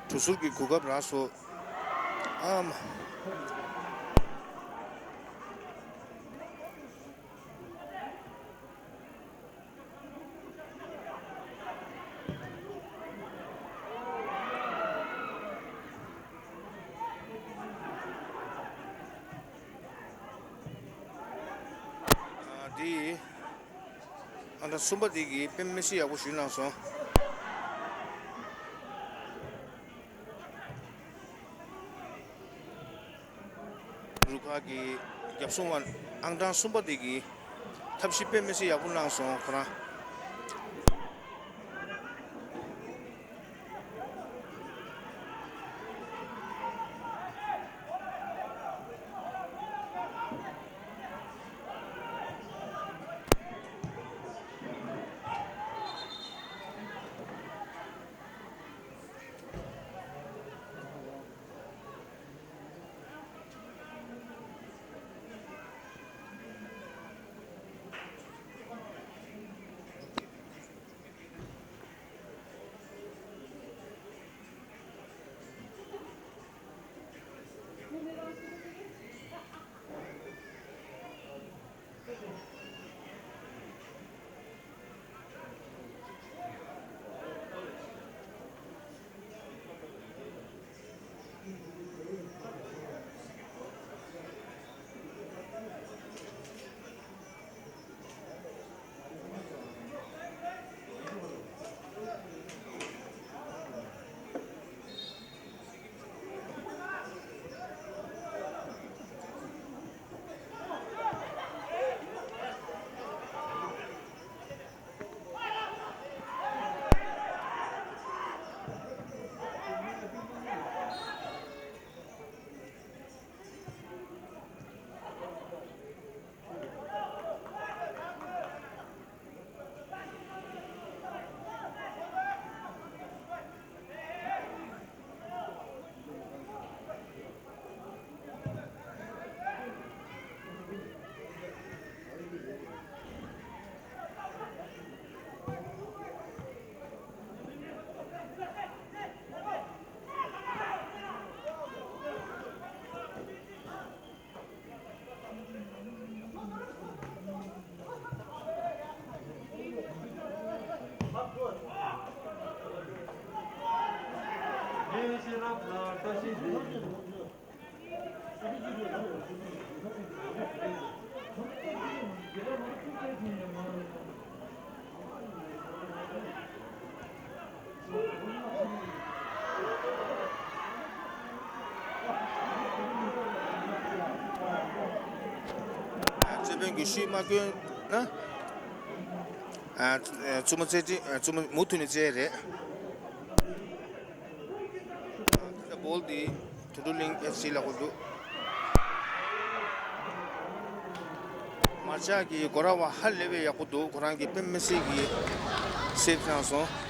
གྲུ་ཟུར་གྱི་གོ་སྐབས་རག་སོང་། ཨ་མ། ཨ་འདི། ཨང་གྲངས་གསུམ་པ་འདི་གིས་དཔེ་མི་སྲིད་ཡག་པོ་ཞུས་གནང་སོང་། རུ་ཁག་གི་རྒྱབ་སྲུང་བ་ཨང་གྲངས་གསུམ་པ་དེ་གིས་ཐབས་ཤེས་དཔེ་མི་སྲིད་ཡག་པོ་གནང་སོང་ཁོ་རང་། རྩེ་དཔོན་གྱིས་ཤུལ་མ་བསྐྱོན་ན། ཨ། བཙུན་མོ་རྩེ་གྲས། བཙུན་མོ་མུ་མཐུད་ནས་རྩེ་རེད། ད་བོལ་འདི་དོན་གྲུབ་གླིང་ཨེཕ་སི་ལ་གོ་འདུག་མར་ཆག་གི་སྒོ་ར་བ་ཧ་ལས་པའི་ཡག་པོ་འདུག་ཁོ་རང་གི་དཔེ་མི་སྲིད་ཀྱི་སེབ་བཏང་སོང་།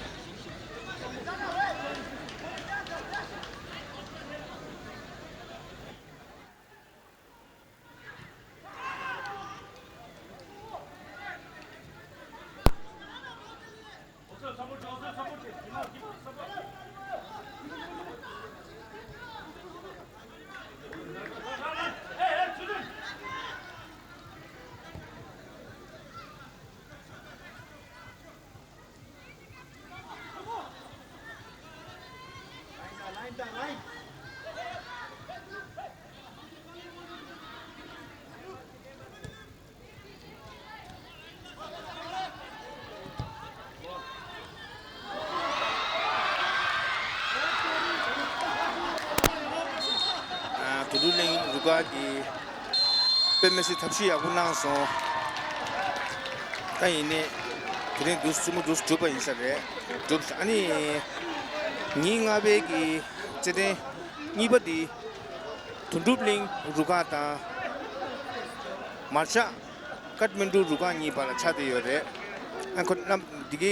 ཨ། དོན་གྲུབ་གླིང་རུ་ཁག་གིས་དཔེ་མི་སྲིད་ཐབས་ཤེས་ཡག་པོ་གནང་སོང་། ད་ཡིན་ནའི་དེ་རིང་འདུག་བཙུན་མོ་འདུག་གྲུབ་པ་ཡིན་ས་རེད། གྲུབ། ཨ་ནི་ཉིན་ལྔ་པའི་གི་རྩེད་འགྲན་གཉིས་པ་འདི་དོན་གྲུབ་གླིང་རུ་ཁག་དང་མར་ཆག་ཀཏ་མན་ཌུ་རུ་ཁག་གཉིས་བར་ལ་ཆགས་བསྡད་ཡོད་རེད། ཨ། ཁོ་རྣམ་འདི་གའི།